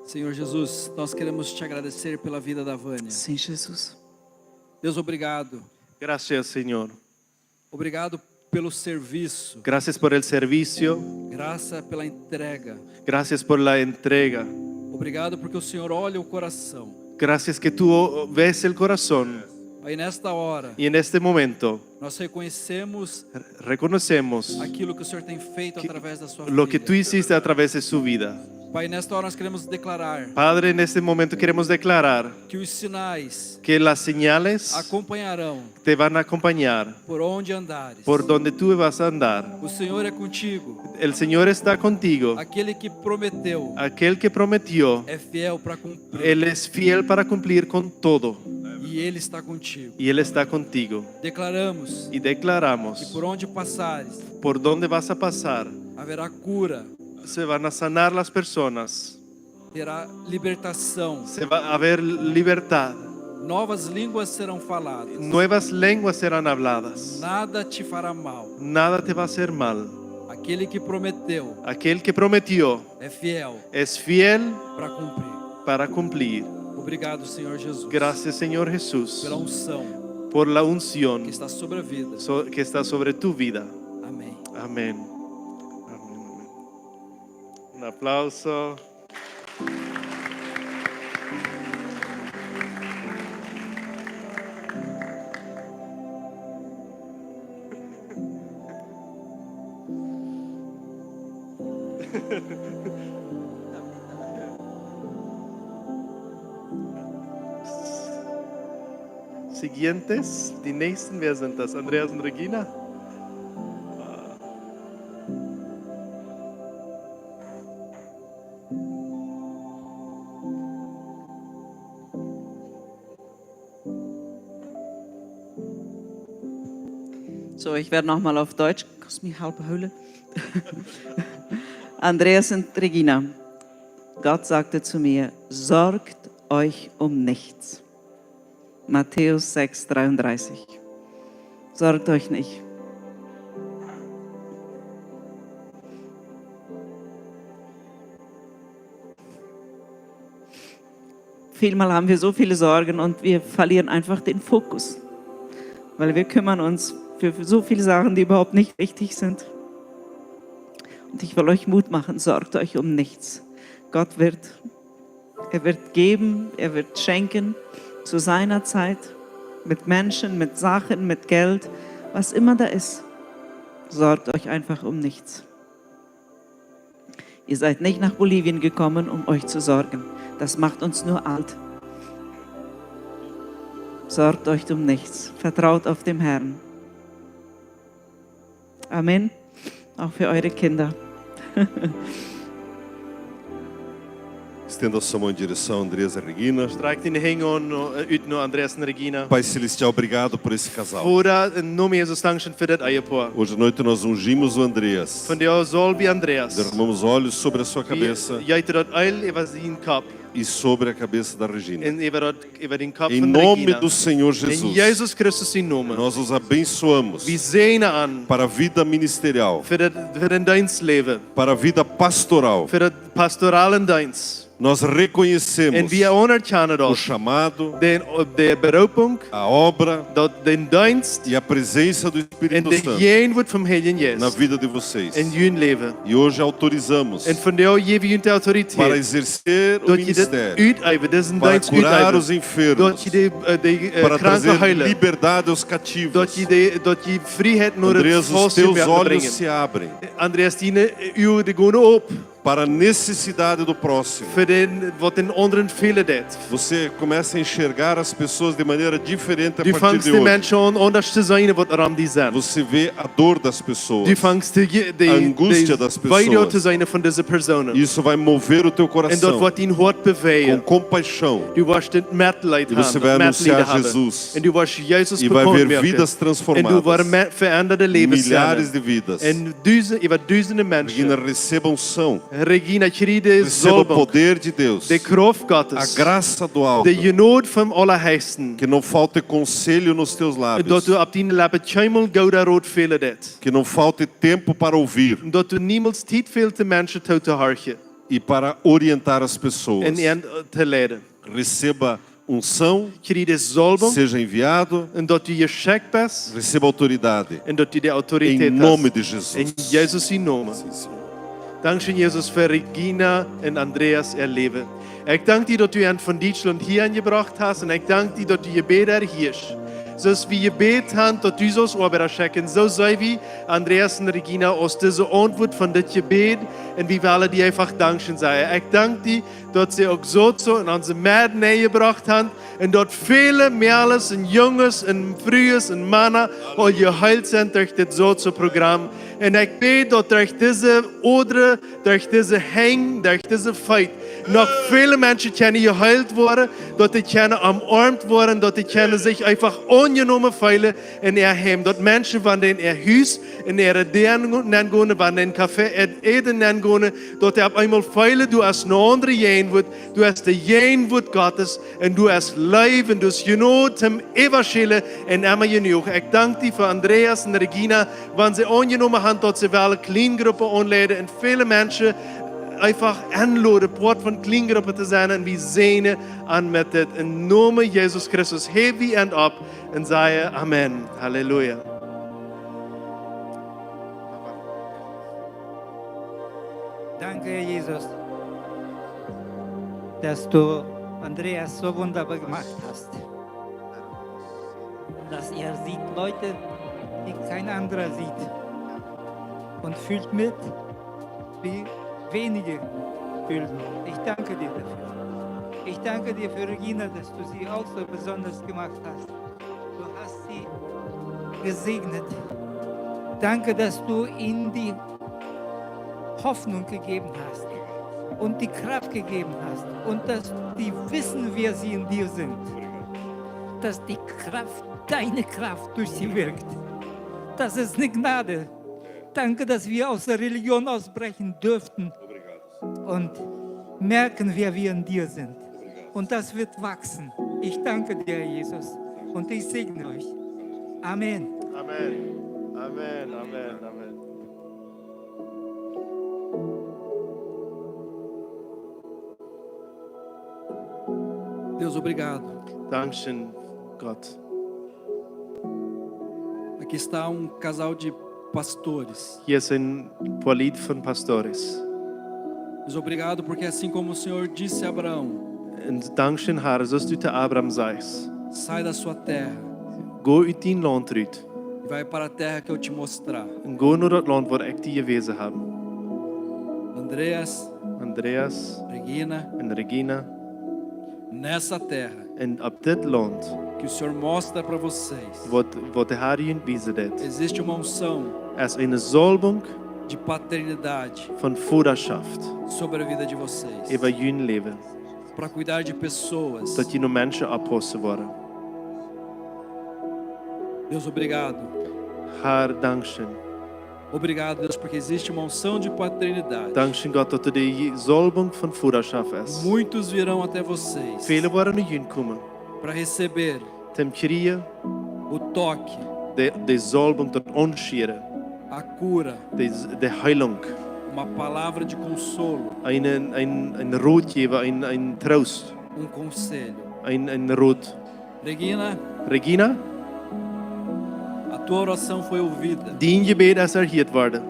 Senhor Jesus, nós queremos te agradecer pela vida da Vânia. Sim, Jesus. Deus, obrigado. Gracias, Señor. Obrigado pelo serviço. Gracias por el servicio. Graça pela entrega. Gracias por la entrega. Obrigado porque o Senhor olha o coração. Gracias que tú ves el corazón. Pai, nesta hora, Y en este momento nós reconhecemos re-, reconocemos aquilo que o Senhor tem feito que, através da sua vida. Lo que tú hiciste a través de su vida. Pai, nesta hora nós queremos declarar Padre, en este momento queremos declarar que os sinais que las señales acompanharão te van a acompañar por onde andares. Por donde tú vas a andar. O Senhor é contigo. El Señor está contigo. Aquele que prometeu Aquel que prometió, é fiel para cumprir. Él es fiel para cumplir con todo. E Ele está contigo. Y Él está contigo. Declaramos Y declaramos que por onde passares, por donde vas a pasar, haverá cura. Se van a sanar las personas. Terá libertação. Se va a haber libertad. Novas línguas serão faladas. Nuevas lenguas serán habladas. Nada te fará mal. Nada te va a hacer mal. Aquele que prometeu Aquel que prometió é fiel es fiel para cumprir. Para cumplir. Obrigado, Senhor Jesus. Gracias, Señor Jesús, pela unção por la unción que está sobre a vida so-, que está sobre tu vida. Amém. Amén. Amén, amén. Un aplauso. Siguientes, die nächsten, wer sind das? Andreas und Regina? So, ich werde noch mal auf Deutsch. Kannst mich halb holen? Andreas und Regina, Gott sagte zu mir: „Sorgt euch um nichts.“ Matthäus sechs dreiunddreißig. Sorgt euch nicht. Vielmal haben wir so viele Sorgen und wir verlieren einfach den Fokus, weil wir kümmern uns für so viele Sachen, die überhaupt nicht wichtig sind. Und ich will euch Mut machen, sorgt euch um nichts. Gott wird, er wird geben, er wird schenken zu seiner Zeit, mit Menschen, mit Sachen, mit Geld, was immer da ist. Sorgt euch einfach um nichts. Ihr seid nicht nach Bolivien gekommen, um euch zu sorgen. Das macht uns nur alt. Sorgt euch um nichts. Vertraut auf den Herrn. Amen. Auch für eure Kinder. Estenda sua mão em direção a Andreas e Regina. Streck dien Henj aun, no, eh, ut no Andreas un Regina. Pai Celestial, obrigado por esse casal. Voda, em nome de Jesus, dankschön fa daut Ehepaar. Hoje à noite nós ungimos o Andreas. Vondoag saulw wie Andreas. Derramamos óleo sobre a sua cabeça. Wie jeeten daut Eelj äwa sienen Kopp. E sobre a cabeça da Regina. Un äwa daut, äwa dän Kopp von Regina. Em nome do Senhor Jesus. En Jesus Christus sienen Nomen. Nós os abençoamos. Wie säajnen an. Para a vida ministerial. Fa daut, fa daut Deenstläwen. Para a vida pastoral. Fa daut pastoralen Deenst. Nós reconhecemos Un wie aunerkjanen o daut. Chamado, De, de Beroopunk, a obra daut, dän Deenst, e a presença do Espírito Santo en de Jäajenwoat vom Heiljen Jeist na vida de vocês. En jun Läwen. E hoje autorizamos Un vondoag jäw wie junt de Autorität, para exercer o ministério, daut jie dit uteewen, disen Deenst uteewen, para curar os enfermos, daut jie de, eh, de, eh, Kranke heelen, para trazer liberdade aos cativos. Daut jie de, daut jie Frieheit no de Faustje brinjen. Andreas, os teus olhos se abrem. Andreas, diene, eh, Uagen, dee gonen op. Para a necessidade do próximo. Fa dän, waut dän aundren fälen deit. Você começa a enxergar as pessoas de maneira diferente a partir de hoje. Du fangst de Menschen aun aundasch to seenen, waut rom die sent. Você vê a dor das pessoas. Du fangst de, de, a angústia das pessoas. De Wee to seenen von dise Persoonen. Isso vai mover o teu coração. Un daut woat dien Hoat bewäajen. Com compaixão. Du woascht daut Metleet haben, daut Metleet haben. E você vai anunciar Jesus. Un du woascht Jesus bekannt moaken. E vai haver vidas transformadas. Un du woascht me-, veendade Läwes seenen. Milhares de vidas. Un dusend, äwa dusende Menschen. Regina, receba a unção. Regina, kjrie de Salbunk. Receba o poder de Deus. De Krauft Gottes. A graça do alto. De Jnod vom Aulahechsten. Que não falte conselho nos teus lábios. Daut du opp diene Leppen kjeenmol gooda Rot fälen deit. Que não falte tempo para ouvir. Daut du niemols Tiet fält, de Menschen tootohorchen. E para orientar as pessoas. Un an, eh, to leiden. Receba unção, kjrie de Salbunk, seja enviado, un daut du jeschekjt best, receba autoridade, un daut du de Autorität hast, em nome de Jesus. En Jesus sienen Nomen. Sim, Senhor. Dankschön, Jesus, fa Regina un Andreas äa Läwen. Ekj dank die, daut du an von Dietschlaunt hia aunjebrocht hast, un ekj dank die, daut du Jebäda hieescht. Soo aus wie jebät haben, daut du saust Oabeida schekjen, soo seenen wie Andreas un Regina aus dise Auntwuat von dit Jebäd, un wie wellen die eefach dankschön sajen. Ekj dank die, daut see uk soo en onse Medden nenjebrocht haben, un daut väle Mäakjes un Junges un Frues un Mana aul jeheelt sent derch dit soo Programm. Un ekj bäd, daut derch dise Odren, derch dise Henj, derch dise Feet, Noch väle Menschen kjennen jeheelt woaren, daut dee kjennen omarmt woaren, daut dee kjennen sikj eefach aunjenomen feelen en äa Heim. Daut Menschen, wan dee en äa Hus, en äare Däa nengonen, wan dee en Café äten nengonen, daut dee opp eemol feelen, du hast eene aundre Jäajenwuat, du hast de Jäajenwuat Gottes, un du hast Leew, un du hast Jnod toom äwaschälen, un emma jenuach. Ekj dank die fa Andreas un Regina, wan see aunjenomen haben, daut see wellen Kjleengruppen aunleiden un väle Menschen eefach enloden, Poat von Kjleengruppen to sennen, un wie säajnen an met dit. Em Nomen Jesus Christus häw wie an opp un sajen Amen. Halleluja. Danke, Herr Jesus, dass du Andreas so wunderbar gemacht hast, dass er sieht Leute, die kein anderer sieht, und fühlt mit, wie wenige fühlen. Ich danke dir dafür. Ich danke dir für Regina, dass du sie auch so besonders gemacht hast. Du hast sie gesegnet. Danke, dass du ihnen die Hoffnung gegeben hast und die Kraft gegeben hast und dass die wissen, wer sie in dir sind. Dass die Kraft, deine Kraft durch sie wirkt. Das ist eine Gnade. Danke, dass wir aus der Religion ausbrechen dürften und merken, wer wir in dir sind. Und das wird wachsen. Ich danke dir, Herr Jesus. Und ich segne euch. Amen. Amen. Amen, amen, amen. Deus, obrigado. Dankeschön, Gott. Aqui está um casal de pastores. Hia es een Poalied von Pastores. Deus, obrigado porque assim como o Senhor disse a Abraão, Un dankeschön, Herr, soo aus du to Abraham sajchst: Sai da sua terra Go ut dien Launt rut. E vai para a terra que eu te mostrar. Un go no daut Launt waut ekj die jewäsen hab. Andreas, Andreas Regina, un Regina, nessa terra un opp dit Launt que o Senhor mostra para vocês, waut, waut de Herr junt wiesen deit, existe uma unção es eene Salbung de paternidade von Vodarschaft sobre a vida de vocês, äwa jun Läwen, para cuidar de pessoas. Daut jie no Menschen oppaussen woaren. Deus, obrigado. Herr, dankeschön. Obrigado, Deus, porque existe uma unção de paternidade. Dankeschön, Gott, daut doa de Salbung von Vodarschaft es. Muitos virão até vocês Väle woaren no junt komen para receber toom kjrieen o toque, de, de Salbung, daut Aunschieren, a cura, de, de Heilung, uma palavra de consolo, een, een, een Rotjäwa, een, een Troost, um conselho, een, een Rot. Regina, Regina, a tua oração foi ouvida. Dien Jebäd es erhieet worden.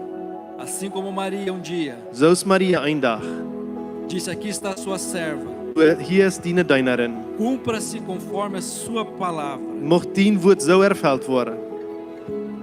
Assim como Maria um dia, soo aus Maria een Dach, disse: Aqui está a sua serva. Hia es diene Denarin. Cumpra-se conforme a sua palavra. Mucht dien Wuat soo erfelt woaren.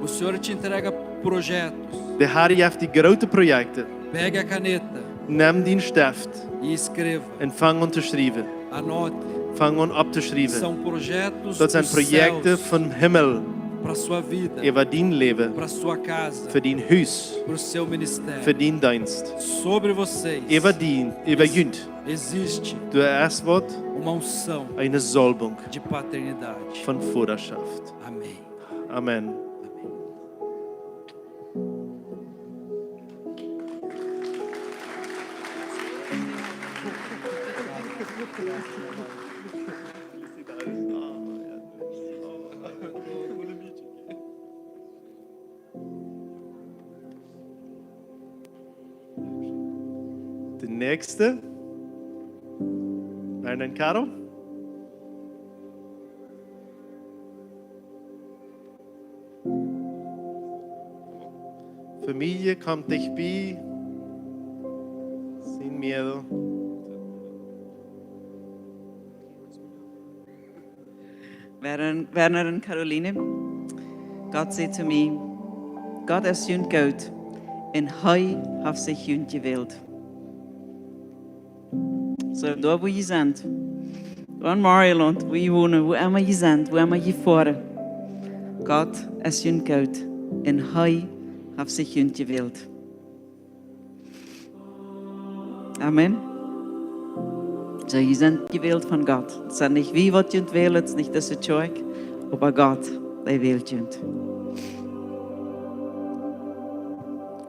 O Senhor te entrega projetos. De Herr jeft die groote Projekten. Pegue a caneta. Nem dien Steft. E escreva. Un fang aun to schriewen. Anote. Fang aun opptoschriewen. São projetos dos céus. Daut sent Projekten vom Himmel. Para sua vida. Äwa dien Läwen. Para sua casa. Fa dien Hus. Para o seu ministério. Fa dien Deenst. Sobre vocês. Äwa dien, äwa junt. Existe. Doa es waut. Uma unção. Eene Salbung. De paternidade. Von Vodarschaft. Amém. Amen. Amém. De näakjste. Hernan Caro. Familie, komt dicht bie. Sin miedo. Werner, Werner un Caroline, Gott säd to mie: Gott es junt goot un hee haft sikj junt jewält. Soo, doa wua jie sent, doa en Marielaunt, wua jie wonen, wua emma jie sent, wua emma jie foaren, Gott es junt goot un hee haft sikj junt jewält. Amen. Soo, jie sent jewält von Gott. Et sent nich wie, waut junt wälen, et es nich dise Kjoakj, oba Gott, dee wält junt.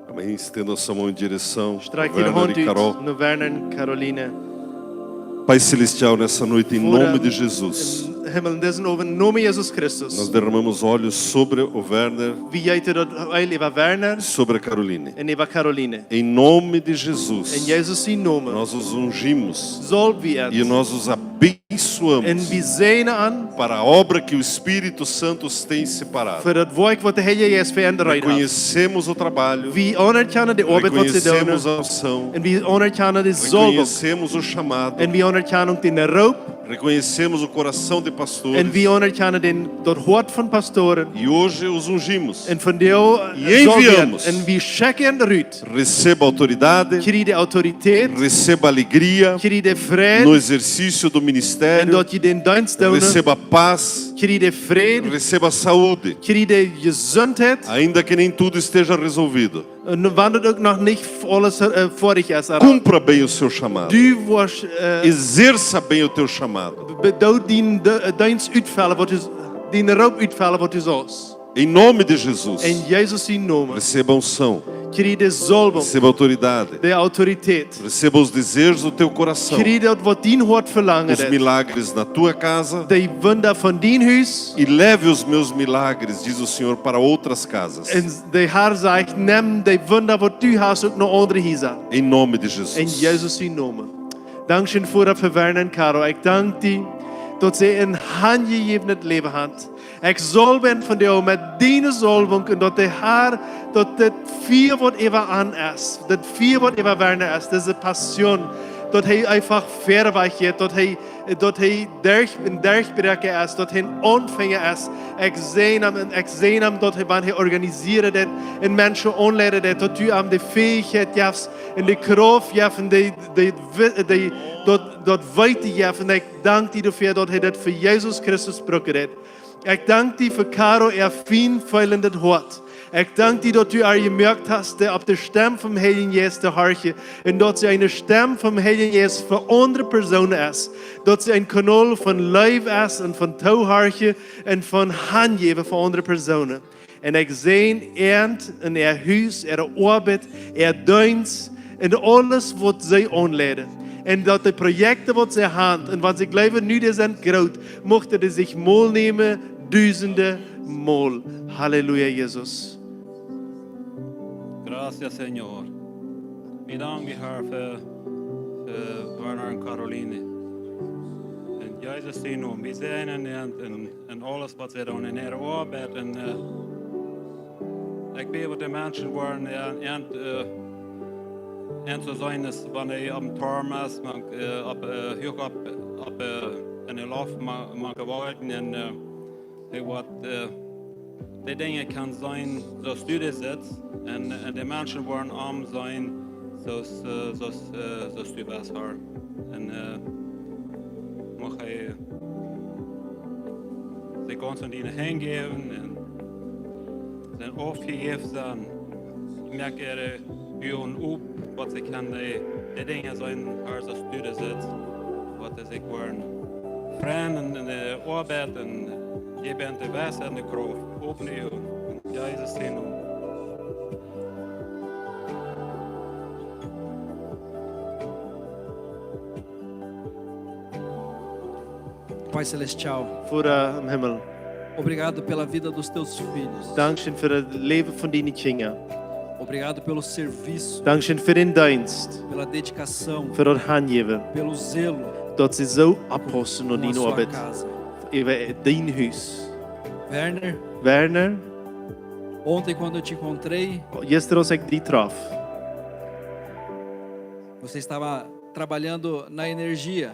Amém. Estenda sua mão em direção a Werner e Carol. Streckt june Haunt ut no Werner un Caroline. Pai Celestial, nessa noite, em nome de Jesus, Voda em Himmel, en disen Owent, em nome de Jesus Christus, nós derramamos óleo sobre o Werner, wie jeeten daut Eelj äwa Werner, sobre a Caroline, un äwa Caroline. Em nome de Jesus, en Jesus sien Nomen, nós os ungimos, saulwen wie an, e nós os abençoamos, un wie säajnen an, para a obra que o Espírito Santo tem separado, fa daut Woakj, waut de Heilje Jeist fa an reed haft. Reconhecemos o trabalho, wie aunerkjanen de Oabeit, waut see doonen, reconhecemos a unção, un wie aunerkjanen de Saulwunk, reconhecemos o chamado, un wie aunerkjanen dän Roop, reconhecemos o coração de pastores, un wie aunerkjanen dän, daut Hoat von Pastoren. E hoje os ungimos, un vondoag, e enviamos, saulwen wie an, un wie schekjen an rut. Receba autoridade, kjrie de Autoritäten, receba alegria, kjrie de Freid, no exercício do ministério, un daut jie dän Deenst doonen, receba paz, kjrie de Fräd, receba saúde, kjrie de Jesuntheit, ainda que nem tudo esteja resolvido, un wan daut uk noch nich aules, äh, foadich es, oba cumpra bem o seu chamado, du woascht, äh, exerça bem o teu chamado, be-, doo dän De-, äh, Deenst utfellen, waut du, dän Roop utfellen, waut du saust. Em nome de Jesus. En Jesus sien Nomen. Receba a unção. Kjrie de Saulwunk. Receba a autoridade. De Autoritäten. Receba os desejos do teu coração. Kjrie daut, waut dien Hoat velangt. Os milagres na tua casa. De Wunda von dien Hus. E leve os meus milagres, diz o Senhor, para outras casas. Un de Har sajcht: Nemm de Wunda, waut du hast, uk no aundre Hiesa. Em nome de Jesus. En Jesus sien Nomen. Dankscheen, Voda, fa Werner un Caro. Ekj dank die, daut see een hanjejäwenet Läwen haben. Ekj saul an vondoag met diene Saulwunk un daut de Har, daut daut Fia, waut äwa an es, daut Fia, waut äwa Werner es, dise Passion, daut hee eefach verwoats jeit, daut hee, daut hee derch, een Derchbräakja es, daut hee een Aunfänja es. Ekj säajen am un ekj säajen am, daut hee, wan hee organisieren deit un Menschen aunleiden deit, daut du am de Fäichkjeit jefst un de Krauft jefst un de, de, de, daut, daut Weeten jefst. Un ekj dank die doafäa, daut hee daut fa Jesus Christus brucken deit. Ekj dank die fa Caro äa fien feelendet Hoat. Ekj dank die, daut du ar jemoakt hast, de, opp de Stemm vom Heiljen Jeist to horchen, un daut see eene Stemm vom Heiljen Jeist fa aundre Persoonen es, daut see een Kanal von Leew es un von Toohorchen un von Hanjäwen fa aundre Persoonen. Un ekj säajen an äa Hus, äare Oabeit, äa Deenst un aules, waut see aunleiden. Un daut de Projekten, waut see haben, un waut see jleewen, nu dee sent groot, muchten dee sikj mol nämen, dusende mol. Halleluja, Jesus. Gracias, Señor. Wie danken die, Herr, fa, fa Werner un Caroline. En Jesus sien Nomen. Wie säajnen an, an, an aules, waut see doonen en äare Oabeit. Un, äh, ekj bäd, waut de Menschen woaren, jo, an, äh, an to seenen es, wan hee oppem Toom es, mank, äh, opp, äh, huach opp, opp, äh, enne Loft, ma-, mank de Wolkjen un, äh, hee woat, äh, de Dinja kaun seenen, soo aus du dee sitst, un, un de Menschen woaren am seenen, soo aus, äh, soo aus, äh, soo aus du best, Herr. Un, äh, mucht hee sikj gaunz aun die hanjäwen un sennen aufjejäft sennen. Moak äare Uagen op, waut see kjennen, de, de Dinja seenen, Herr, soo aus du dee sitst, waut see sikj woaren freien en de Oabeit un jeff an de Weisheit un de Krauft. Open de Uagen. En Jesus sien Nomen. Pai Celestial, Voda em Himmel, obrigado pela vida dos teus filhos. Dankscheen fa daut Läwen von diene Kjinja. Obrigado pelo serviço. Dankscheen fa dän Deenst. Pela dedicação. Fa daut Hanjäwen. Pelo zelo. Daut see soo oppaussen aun diene Oabeit. Com a sua casa. Äwa dien Hus. Werner. Werner. Ontem, quando eu te encontrei, jistren, aus ekj die trof, você estava trabalhando na energia.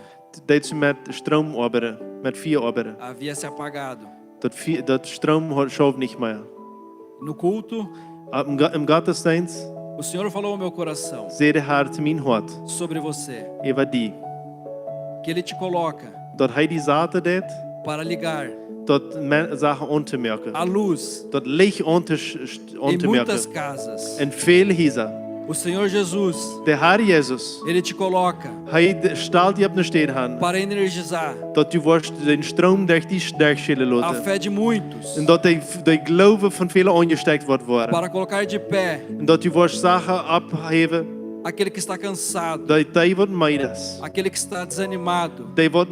Deedst du met Stroom oabeiden, met Fia oabeiden. Havia se apagado. Daut Fia, daut Stroom haud, schauft nich mea. No culto, em Go-, em Gottesdienst, o Senhor falou ao meu coração, säd de Har to mien Hoat, sobre você, äwa die. Que Ele te coloca, daut hee die saten deit, para ligar, daut men-, Sachen auntomoaken, a luz, daut Licht aunto-, st-, em auntomoaken, muitas casas, en väl Hiesa. O Senhor Jesus, De Herr Jesus, Ele te coloca hee stalt die opp eene Städ aun, para energizar daut du woascht dän Stroom derch die derchschellen a loten. Fé de muitos, Un daut de, de Gloowen von väle aunjestekjt woat woaren. Para colocar de pé, Un daut du woascht Sachen opphäwen, aquele que está cansado, daut dee waut meed es, aquele que está desanimado, dee waut,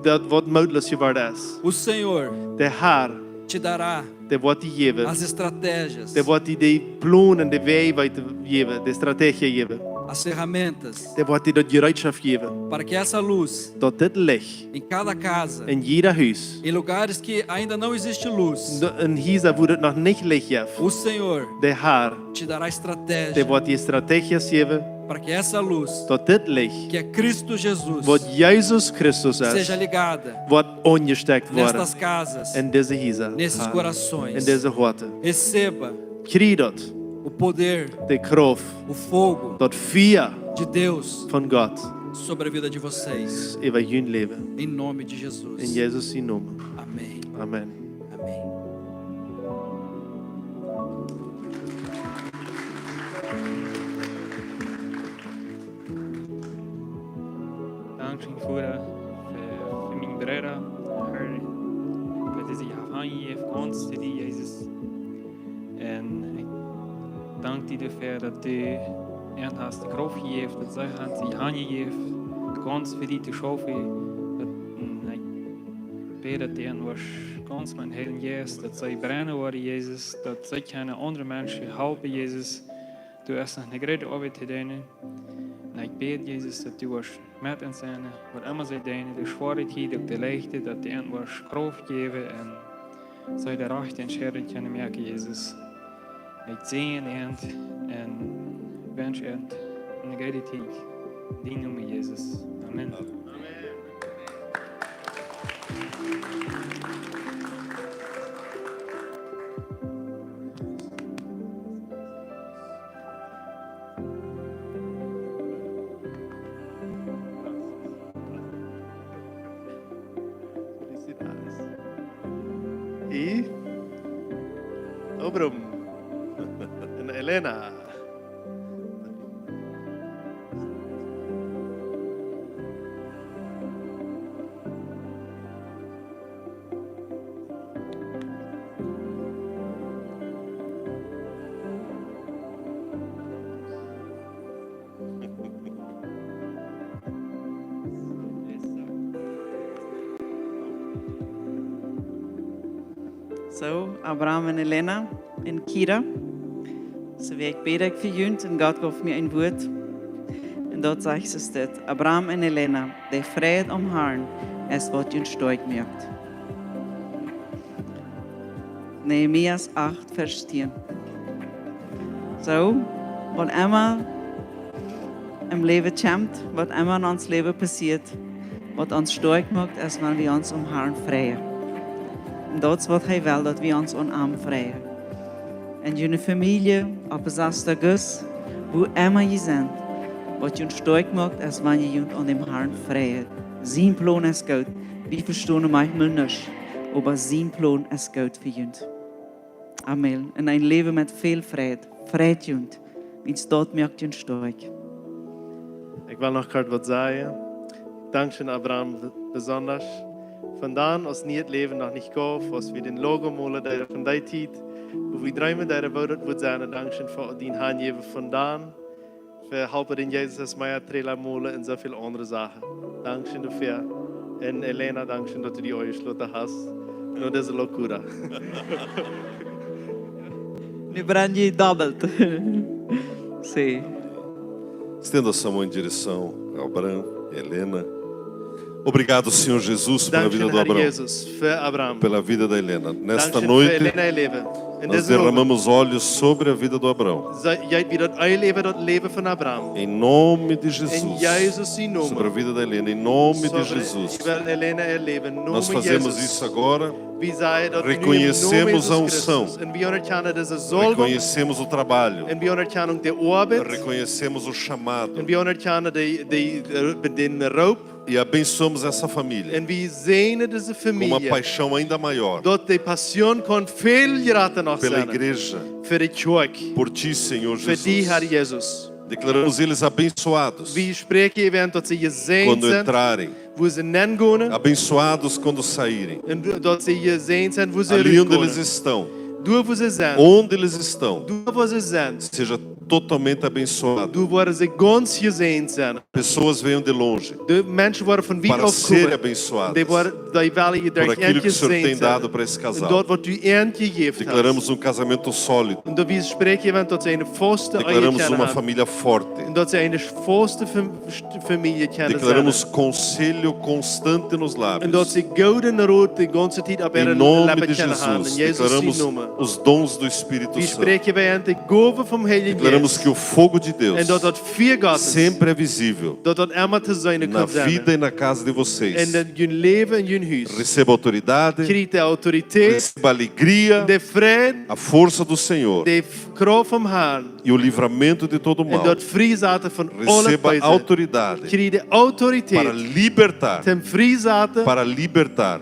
daut waut mootloos jeworden es. O Senhor De Herr, te dará dee woat die jäwen, as estratégias, dee woat die de Plonen, de Wäaj wiesen, jäwen, de Strategie jäwen. As ferramentas, Dee woat die daut Jereetschoft jäwen, para que essa luz, daut dit Licht, em cada casa, En jieda Hus, em lugares que ainda não existe luz, En Hiesa, wua daut noch nich Licht jeft, o Senhor De Herr, te dará estratégia, dee woat die Strategies jäwen, para que essa luz, daut dit Licht, que é Cristo Jesus, waut Jesus Christus es, seja ligada, woat aunjestekjt woaren, nestas casas, En dise Hiesa, nesses Herr, corações, En dise Hoaten. Receba, Kjrie daut, o poder, de Krauft, o fogo, daut Fia, de Deus, von Gott, sobre a vida de vocês, äwa jun Läwen. Em nome de Jesus. En Jesus sien Nomen. Amém. Amen. Amém. Dankscheen, Voda, fa, fa mienen Brooda, Herr, fa dise Jahre, gaunz to die, Jesus. Un ekj dank die doafäa, daut du an hast de Krauft jejäft, daut see haft sikj aunjejäft, gaunz fa die to schaufen. Daut, un ekj bäd, daut du an woascht gaunz met Heiljen Jeist, daut see brennen woaren, Jesus, daut see kjennen aundre Menschen halpen, Jesus. Du hast noch eene groote Oabeit to doonen. Un ekj bäd, Jesus, daut du woascht met an sennen, waut emma see doonen, de schwoare Tiet, uk de leichte, daut du an woascht Krauft jäwen un see de rajchte Entscheidunk kjennen moaken, Jesus. Ekj säajen an un wensch an eene goode Tiet. Dien Nomen, Jesus. Amen. Felicidades. Y Abram. En Elena. Soo, Abraham un Elena un Kira. Soo, ekj bäd fa junt un Gott jeef mie een Wuat. Un daut sajcht soo dit: Abraham un Elena, de Fräd aum Harn es waut junt stoakj moakt. Nehemia acht, Varsch tieen. Soo, waut emma em Läwen kjemt, waut emma en ons Läwen passieet, waut ons stoakj moakt, es wan wie ons aum Harn freien. Un daut es waut hee well, daut wie ons aun am freien. En june Famielje, opp de sasda August, wua emma jie sent, waut junt stoakj moakt, es wan jie junt aun däm Harn freien. Sien Plon es goot. Wie vestonen maunchmol nuscht, oba sien Plon es goot fa junt. Amen. En een Läwen met väl Fräd. Freit junt. Wiels daut moakt junt stoakj. Ekj well noch kort waut sajen. Dankscheen, Abraham, besondasch. Von dan, aus mie daut Läwen noch nich jeef, aus wie dän Logo molen deeden, von dee Tiet, wua wie dreemen deeden, woo daut wudd sennen. Dankscheen fa dien Hanjäwen von dan. Fa halpen dän Jesus aus mea Trailer molen un soo väl aundre Sachen. Dankscheen doafäa. Un Elena, dankscheen, daut du die aunjeschloten hast. No dise locura. Nu brenn jie dobbelt. Sí. Estenda sua mão em direção a Abraão, Helena. Obrigado, Senhor Jesus, pela vida do Abraão, pela vida da Helena. Nesta noite, nós derramamos óleos sobre a vida do Abraão. Dankscheen, Herr Jesus. Dankscheen fa Elena äa Läwen. En dise Nomen jeef wie daut äa Läwen, daut Läwen von Abraham. Em nome de Jesus. En Jesus sien Nomen. Sobre a vida da Helena, em nome de Jesus. Äwa Elena äa Läwen. Nomen Jesus. Nós fazemos isso agora. Wie sajen daut nu em Nomen Jesus. Reconhecemos a unção. Christus. Un wie aunerkjanen dise Salbung. Reconhecemos o trabalho. Un wie aunerkjanen de Oabeit. Reconhecemos o chamado. Un wie aunerkjanen de, de, de, dän Roop. E abençoamos essa família. Un wie säajnen dise Famielje. Com uma paixão ainda maior. Daut de Passion kaun väl jrata noch sennen. Pela igreja. Fa de Kjoakj. Por ti, Senhor Jesus. Fa die, Herr Jesus. Declaramos eles abençoados. Wie spräakjen äwa an daut see jesäajent sent, entrarem, wua see nengonen. Abençoados quando saírem. Un daut see jesäajent sent, wua see rutgonen. Ali onde eles estão. Doa wua see sent. Onde eles estão. Doa wua see sent. Seja totalmente abençoado. Doa woaren see gaunz jesäajent sennen. Pessoas venham de longe. De Menschen woaren von wiet auf komen. Para serem abençoados. Dee woaren, dee wellen hia derch an jesäajent sennen. Por aquilo que o Senhor tem dado para esse casal. Un daut waut du an jejäft hast. Declaramos um casamento sólido. Un daut wie spräakjen, wan daut see eene faste Ehe kjennen haben. Declaramos uma família forte. Un daut see eene faste Fam-, St-, Famielje kjennen sennen. Declaramos conselho constante nos lábios. Un daut see gooden Rot de gaunze Tiet opp äare Leppen kjennen haben. Em nome de Jesus. En Jesus sien Nomen. Declaramos os dons do Espírito Santo. Wie spräakjen an de Gowen vom Heiljen Jeist. Declaramos que o fogo de Deus sempre é visível na vida e na casa de vocês. Un daut daut Fia Gottes, daut daut emma to seenen kaun sennen. Receba autoridade, receba alegria, a força do Senhor e o livramento de todo mal. Receba autoridade para libertar, para libertar.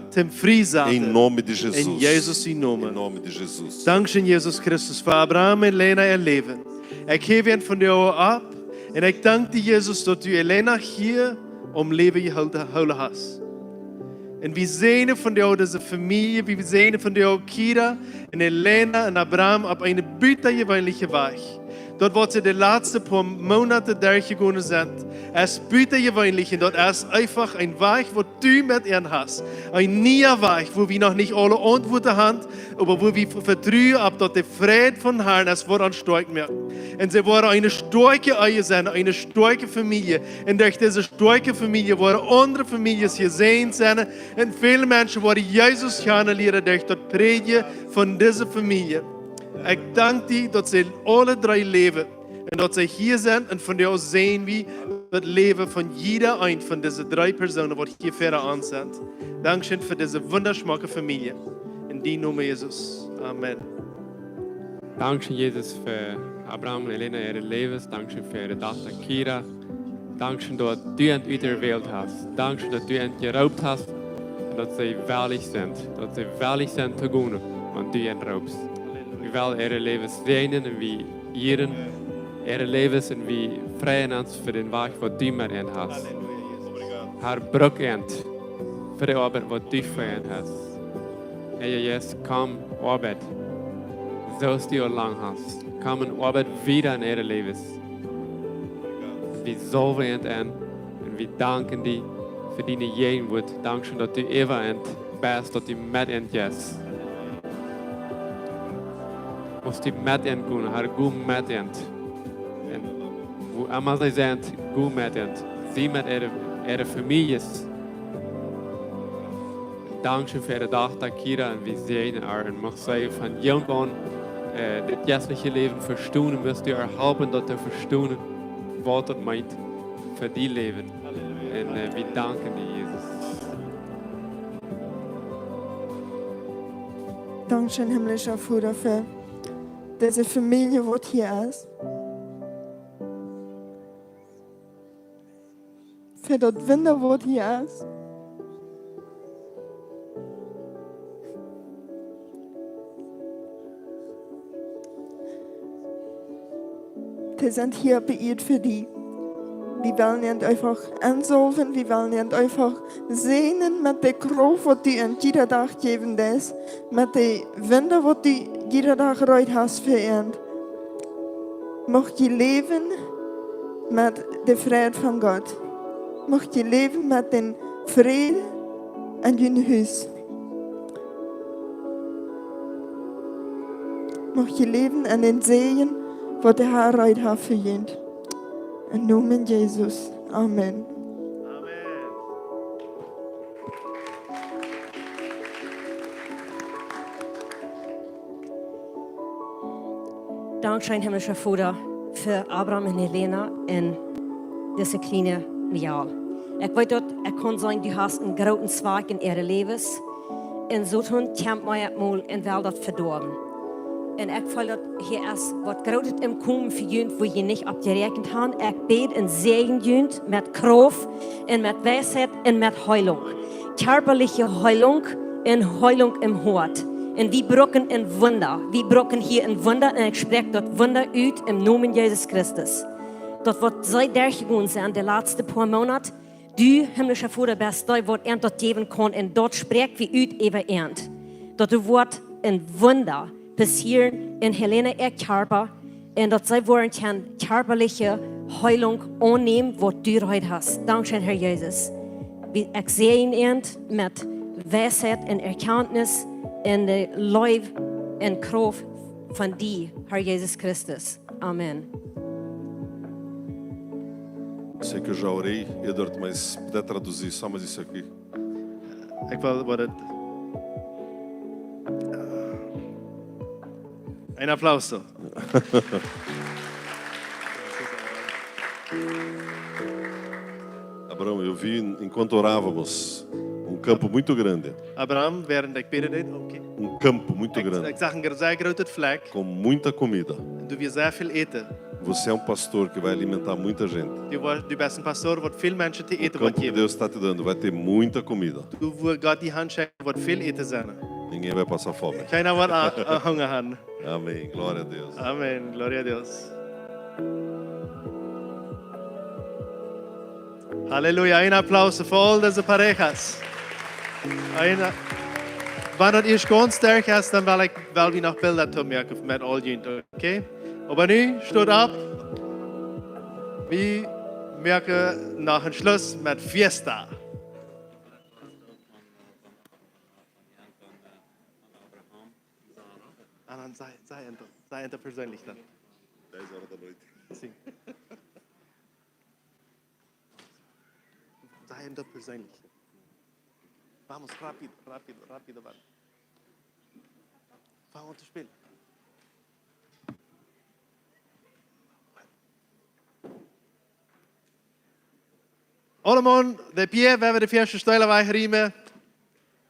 Em nome de Jesus. En Jesus sien Nomen. Em nome de Jesus. Dankscheen, Jesus Christus, fa Abraham un Lena äa Läwen. Ekj häw an von die opp. Un ekj dank die, Jesus, daut du Lena hia aum Läwen jehoolen hast. Un wie säajnen von die dise Famielje, wie säajnen von die Kira un Lena un Abraham opp eene butajeweenelje Wajch. Daut waut see de latste poa Moonaten derchjegonen sent, es butajeweenelj un daut es eefach een Wajch waut du met an hast. Een niea Wajch, wua wie noch nich aule Auntwuaten haben, oba wua wie v-, vetruen opp daut de Fräd vom Harn es, woat an stoakj moaken. Un see woaren eene stoakje Ehe sennen, eene stoakje Famielje. Un derch dise stoakje Famielje woaren aundre Famieljes jesäajent sennen. Un väle Menschen woaren Jesus kjanen lieren derch daut Prädjen von dise Famielje. Ekj dank die daut see aule dree läwen. Un daut see hia sent un von die aus säajnen wie daut Läwen von jieda eent von dise dree Persoonen waut hia ver ons sent. Dankscheen fa dise wundaschmocke Famielje. En dien Nomen, Jesus. Amen. Dankscheen, Jesus, fa Abraham un Lena äare Läwes. Dankscheen fa äare Dochta Kira. Dankscheen daut du an uterwählt hast. Dankscheen daut du an jeroopt hast. Un daut see wellich sent. Daut see wellich sent to gonen, wan du an roopst. Wie wellen äare Läwes säajnen un wie ieren äare Läwes un wie freien ons fa dän Wajch waut du met an hast. Herr, bruck an fa de Oabeit waut du fa an hast. Herr Jesus, komm, oabeit, soo aus du aul lang hast. Komm un oabeit wieda en äare Läwes. Wie saulwen an un wie danken die fa diene Jäajenwuat. Dankscheen daut du äwa an best, daut du met an jeist. Muchst du met an gonen, Herr, go met an. Un wua emma see sent, go met an. Sie met äare, äare Famieljes. Dankscheen fa äare Dochta Kira un wie säajnen äa un mucht see von junk aun, äh, daut jeistliche Läwen vestonen, muchst du äa halpen daut to vestonen, waut daut meent fa dien Läwen. Un, äh, wie danken die, Jesus. Dankscheen, himmlischa Voda, fa dise Famielje waut hia es. Fa daut Wunda waut hia es. Dee sent hia bie die fa die. Wie wellen an eefach ensaulwen, wie wellen an eefach säajnen met de Krauft waut du an jieda Dach jäwen deist, met de Wunda waut du jieda Dach reed hast fa an. Mucht jie läwen met de Fräd von Gott. Mucht jie läwen met dän Fräd en jun Hus. Mucht jie läwen en dän Säajen waut de Herr reed haft fa junt. En Nomen Jesus. Amen. Dankscheen, himmlischa Voda, fa Abraham un Helena un dise kjliene Mejal. Ekj weet daut, ekj kaun sajen, du hast een grooten Zwakj en äare Läwes. Un Soton kjemt mau emol un well daut vedoawen. Un ekj feel daut hia es waut Grootet em Komen fa junt, wua jie nich opp jeräakjent han. Ekj bäd un säajen junt met Krauft un met Weisheit un met Heilunk. Kjarpaliche Heilunk un Heilunk em Hoat. Un wie brucken een Wunda. Wie brucken hia een Wunda un ekj spräakj daut Wunda ut em Nomen Jesus Christus. daut waut see derchjegonen sent de latste poa Moonat, du, himmlischa Voda, best dee waut an daut jäwen kaun, un daut spräakj wie ut äwa an. Daut doa woat een Wunda passieren en Helena äa Kjarpa, un daut see woaren kjennen kjarpaliche Heilunk aunnämen, waut du reed hast. Dankscheen, Herr Jesus. Wie, ekj säajen an met Weisheit un Erkenntnis un de Leew un Krauft von die, Herr Jesus Christus. Amen. Sei que eu já orei, Eduardo, mas puder traduzir só mais isso aqui. Ekj wil waut et. Een Applaus. Abraão, eu vi, enquanto orávamos, um campo muito grande. Abraão, während ekj bäden deed, okay. Um campo muito grande. Ekj, ekj sach een gro-, sea grootet Flakj. Com muita comida. Un doa wia sea väl Äten. Você é um pastor que vai alimentar muita gente. Du woascht, du best een Pastor, waut väl Menschen to äten woat jäwen. O campo que Deus está te dando vai ter muita comida. Doa woat Gott die Haunt schenkjen, woat väl Äten sennen. Ninguém vai passar fome. Kjeena woat a-, a-, Hunga haben. Amém. Glória a Deus. Amen. Gloria a Dios. Halleluja. Een Applaus fa aul dise parejas. Een, wan daut ieescht gaunz derch es, dan well ekj, well wie noch Bilda toop moaken met aul junt, okay? Oba nu, stot opp. Wie moaken noch een Schluss met Fiesta. Ah, dan saj, saj eent, saj eent perseenlich dan. Dez horas da noite. Sin. Saj eent perseenlich. Vamos, rápido, rápido, rápido, vamos. Vamos a tu spelen. Aulemaun de pie, wie woaren de ieeschte Stool wajchriemen.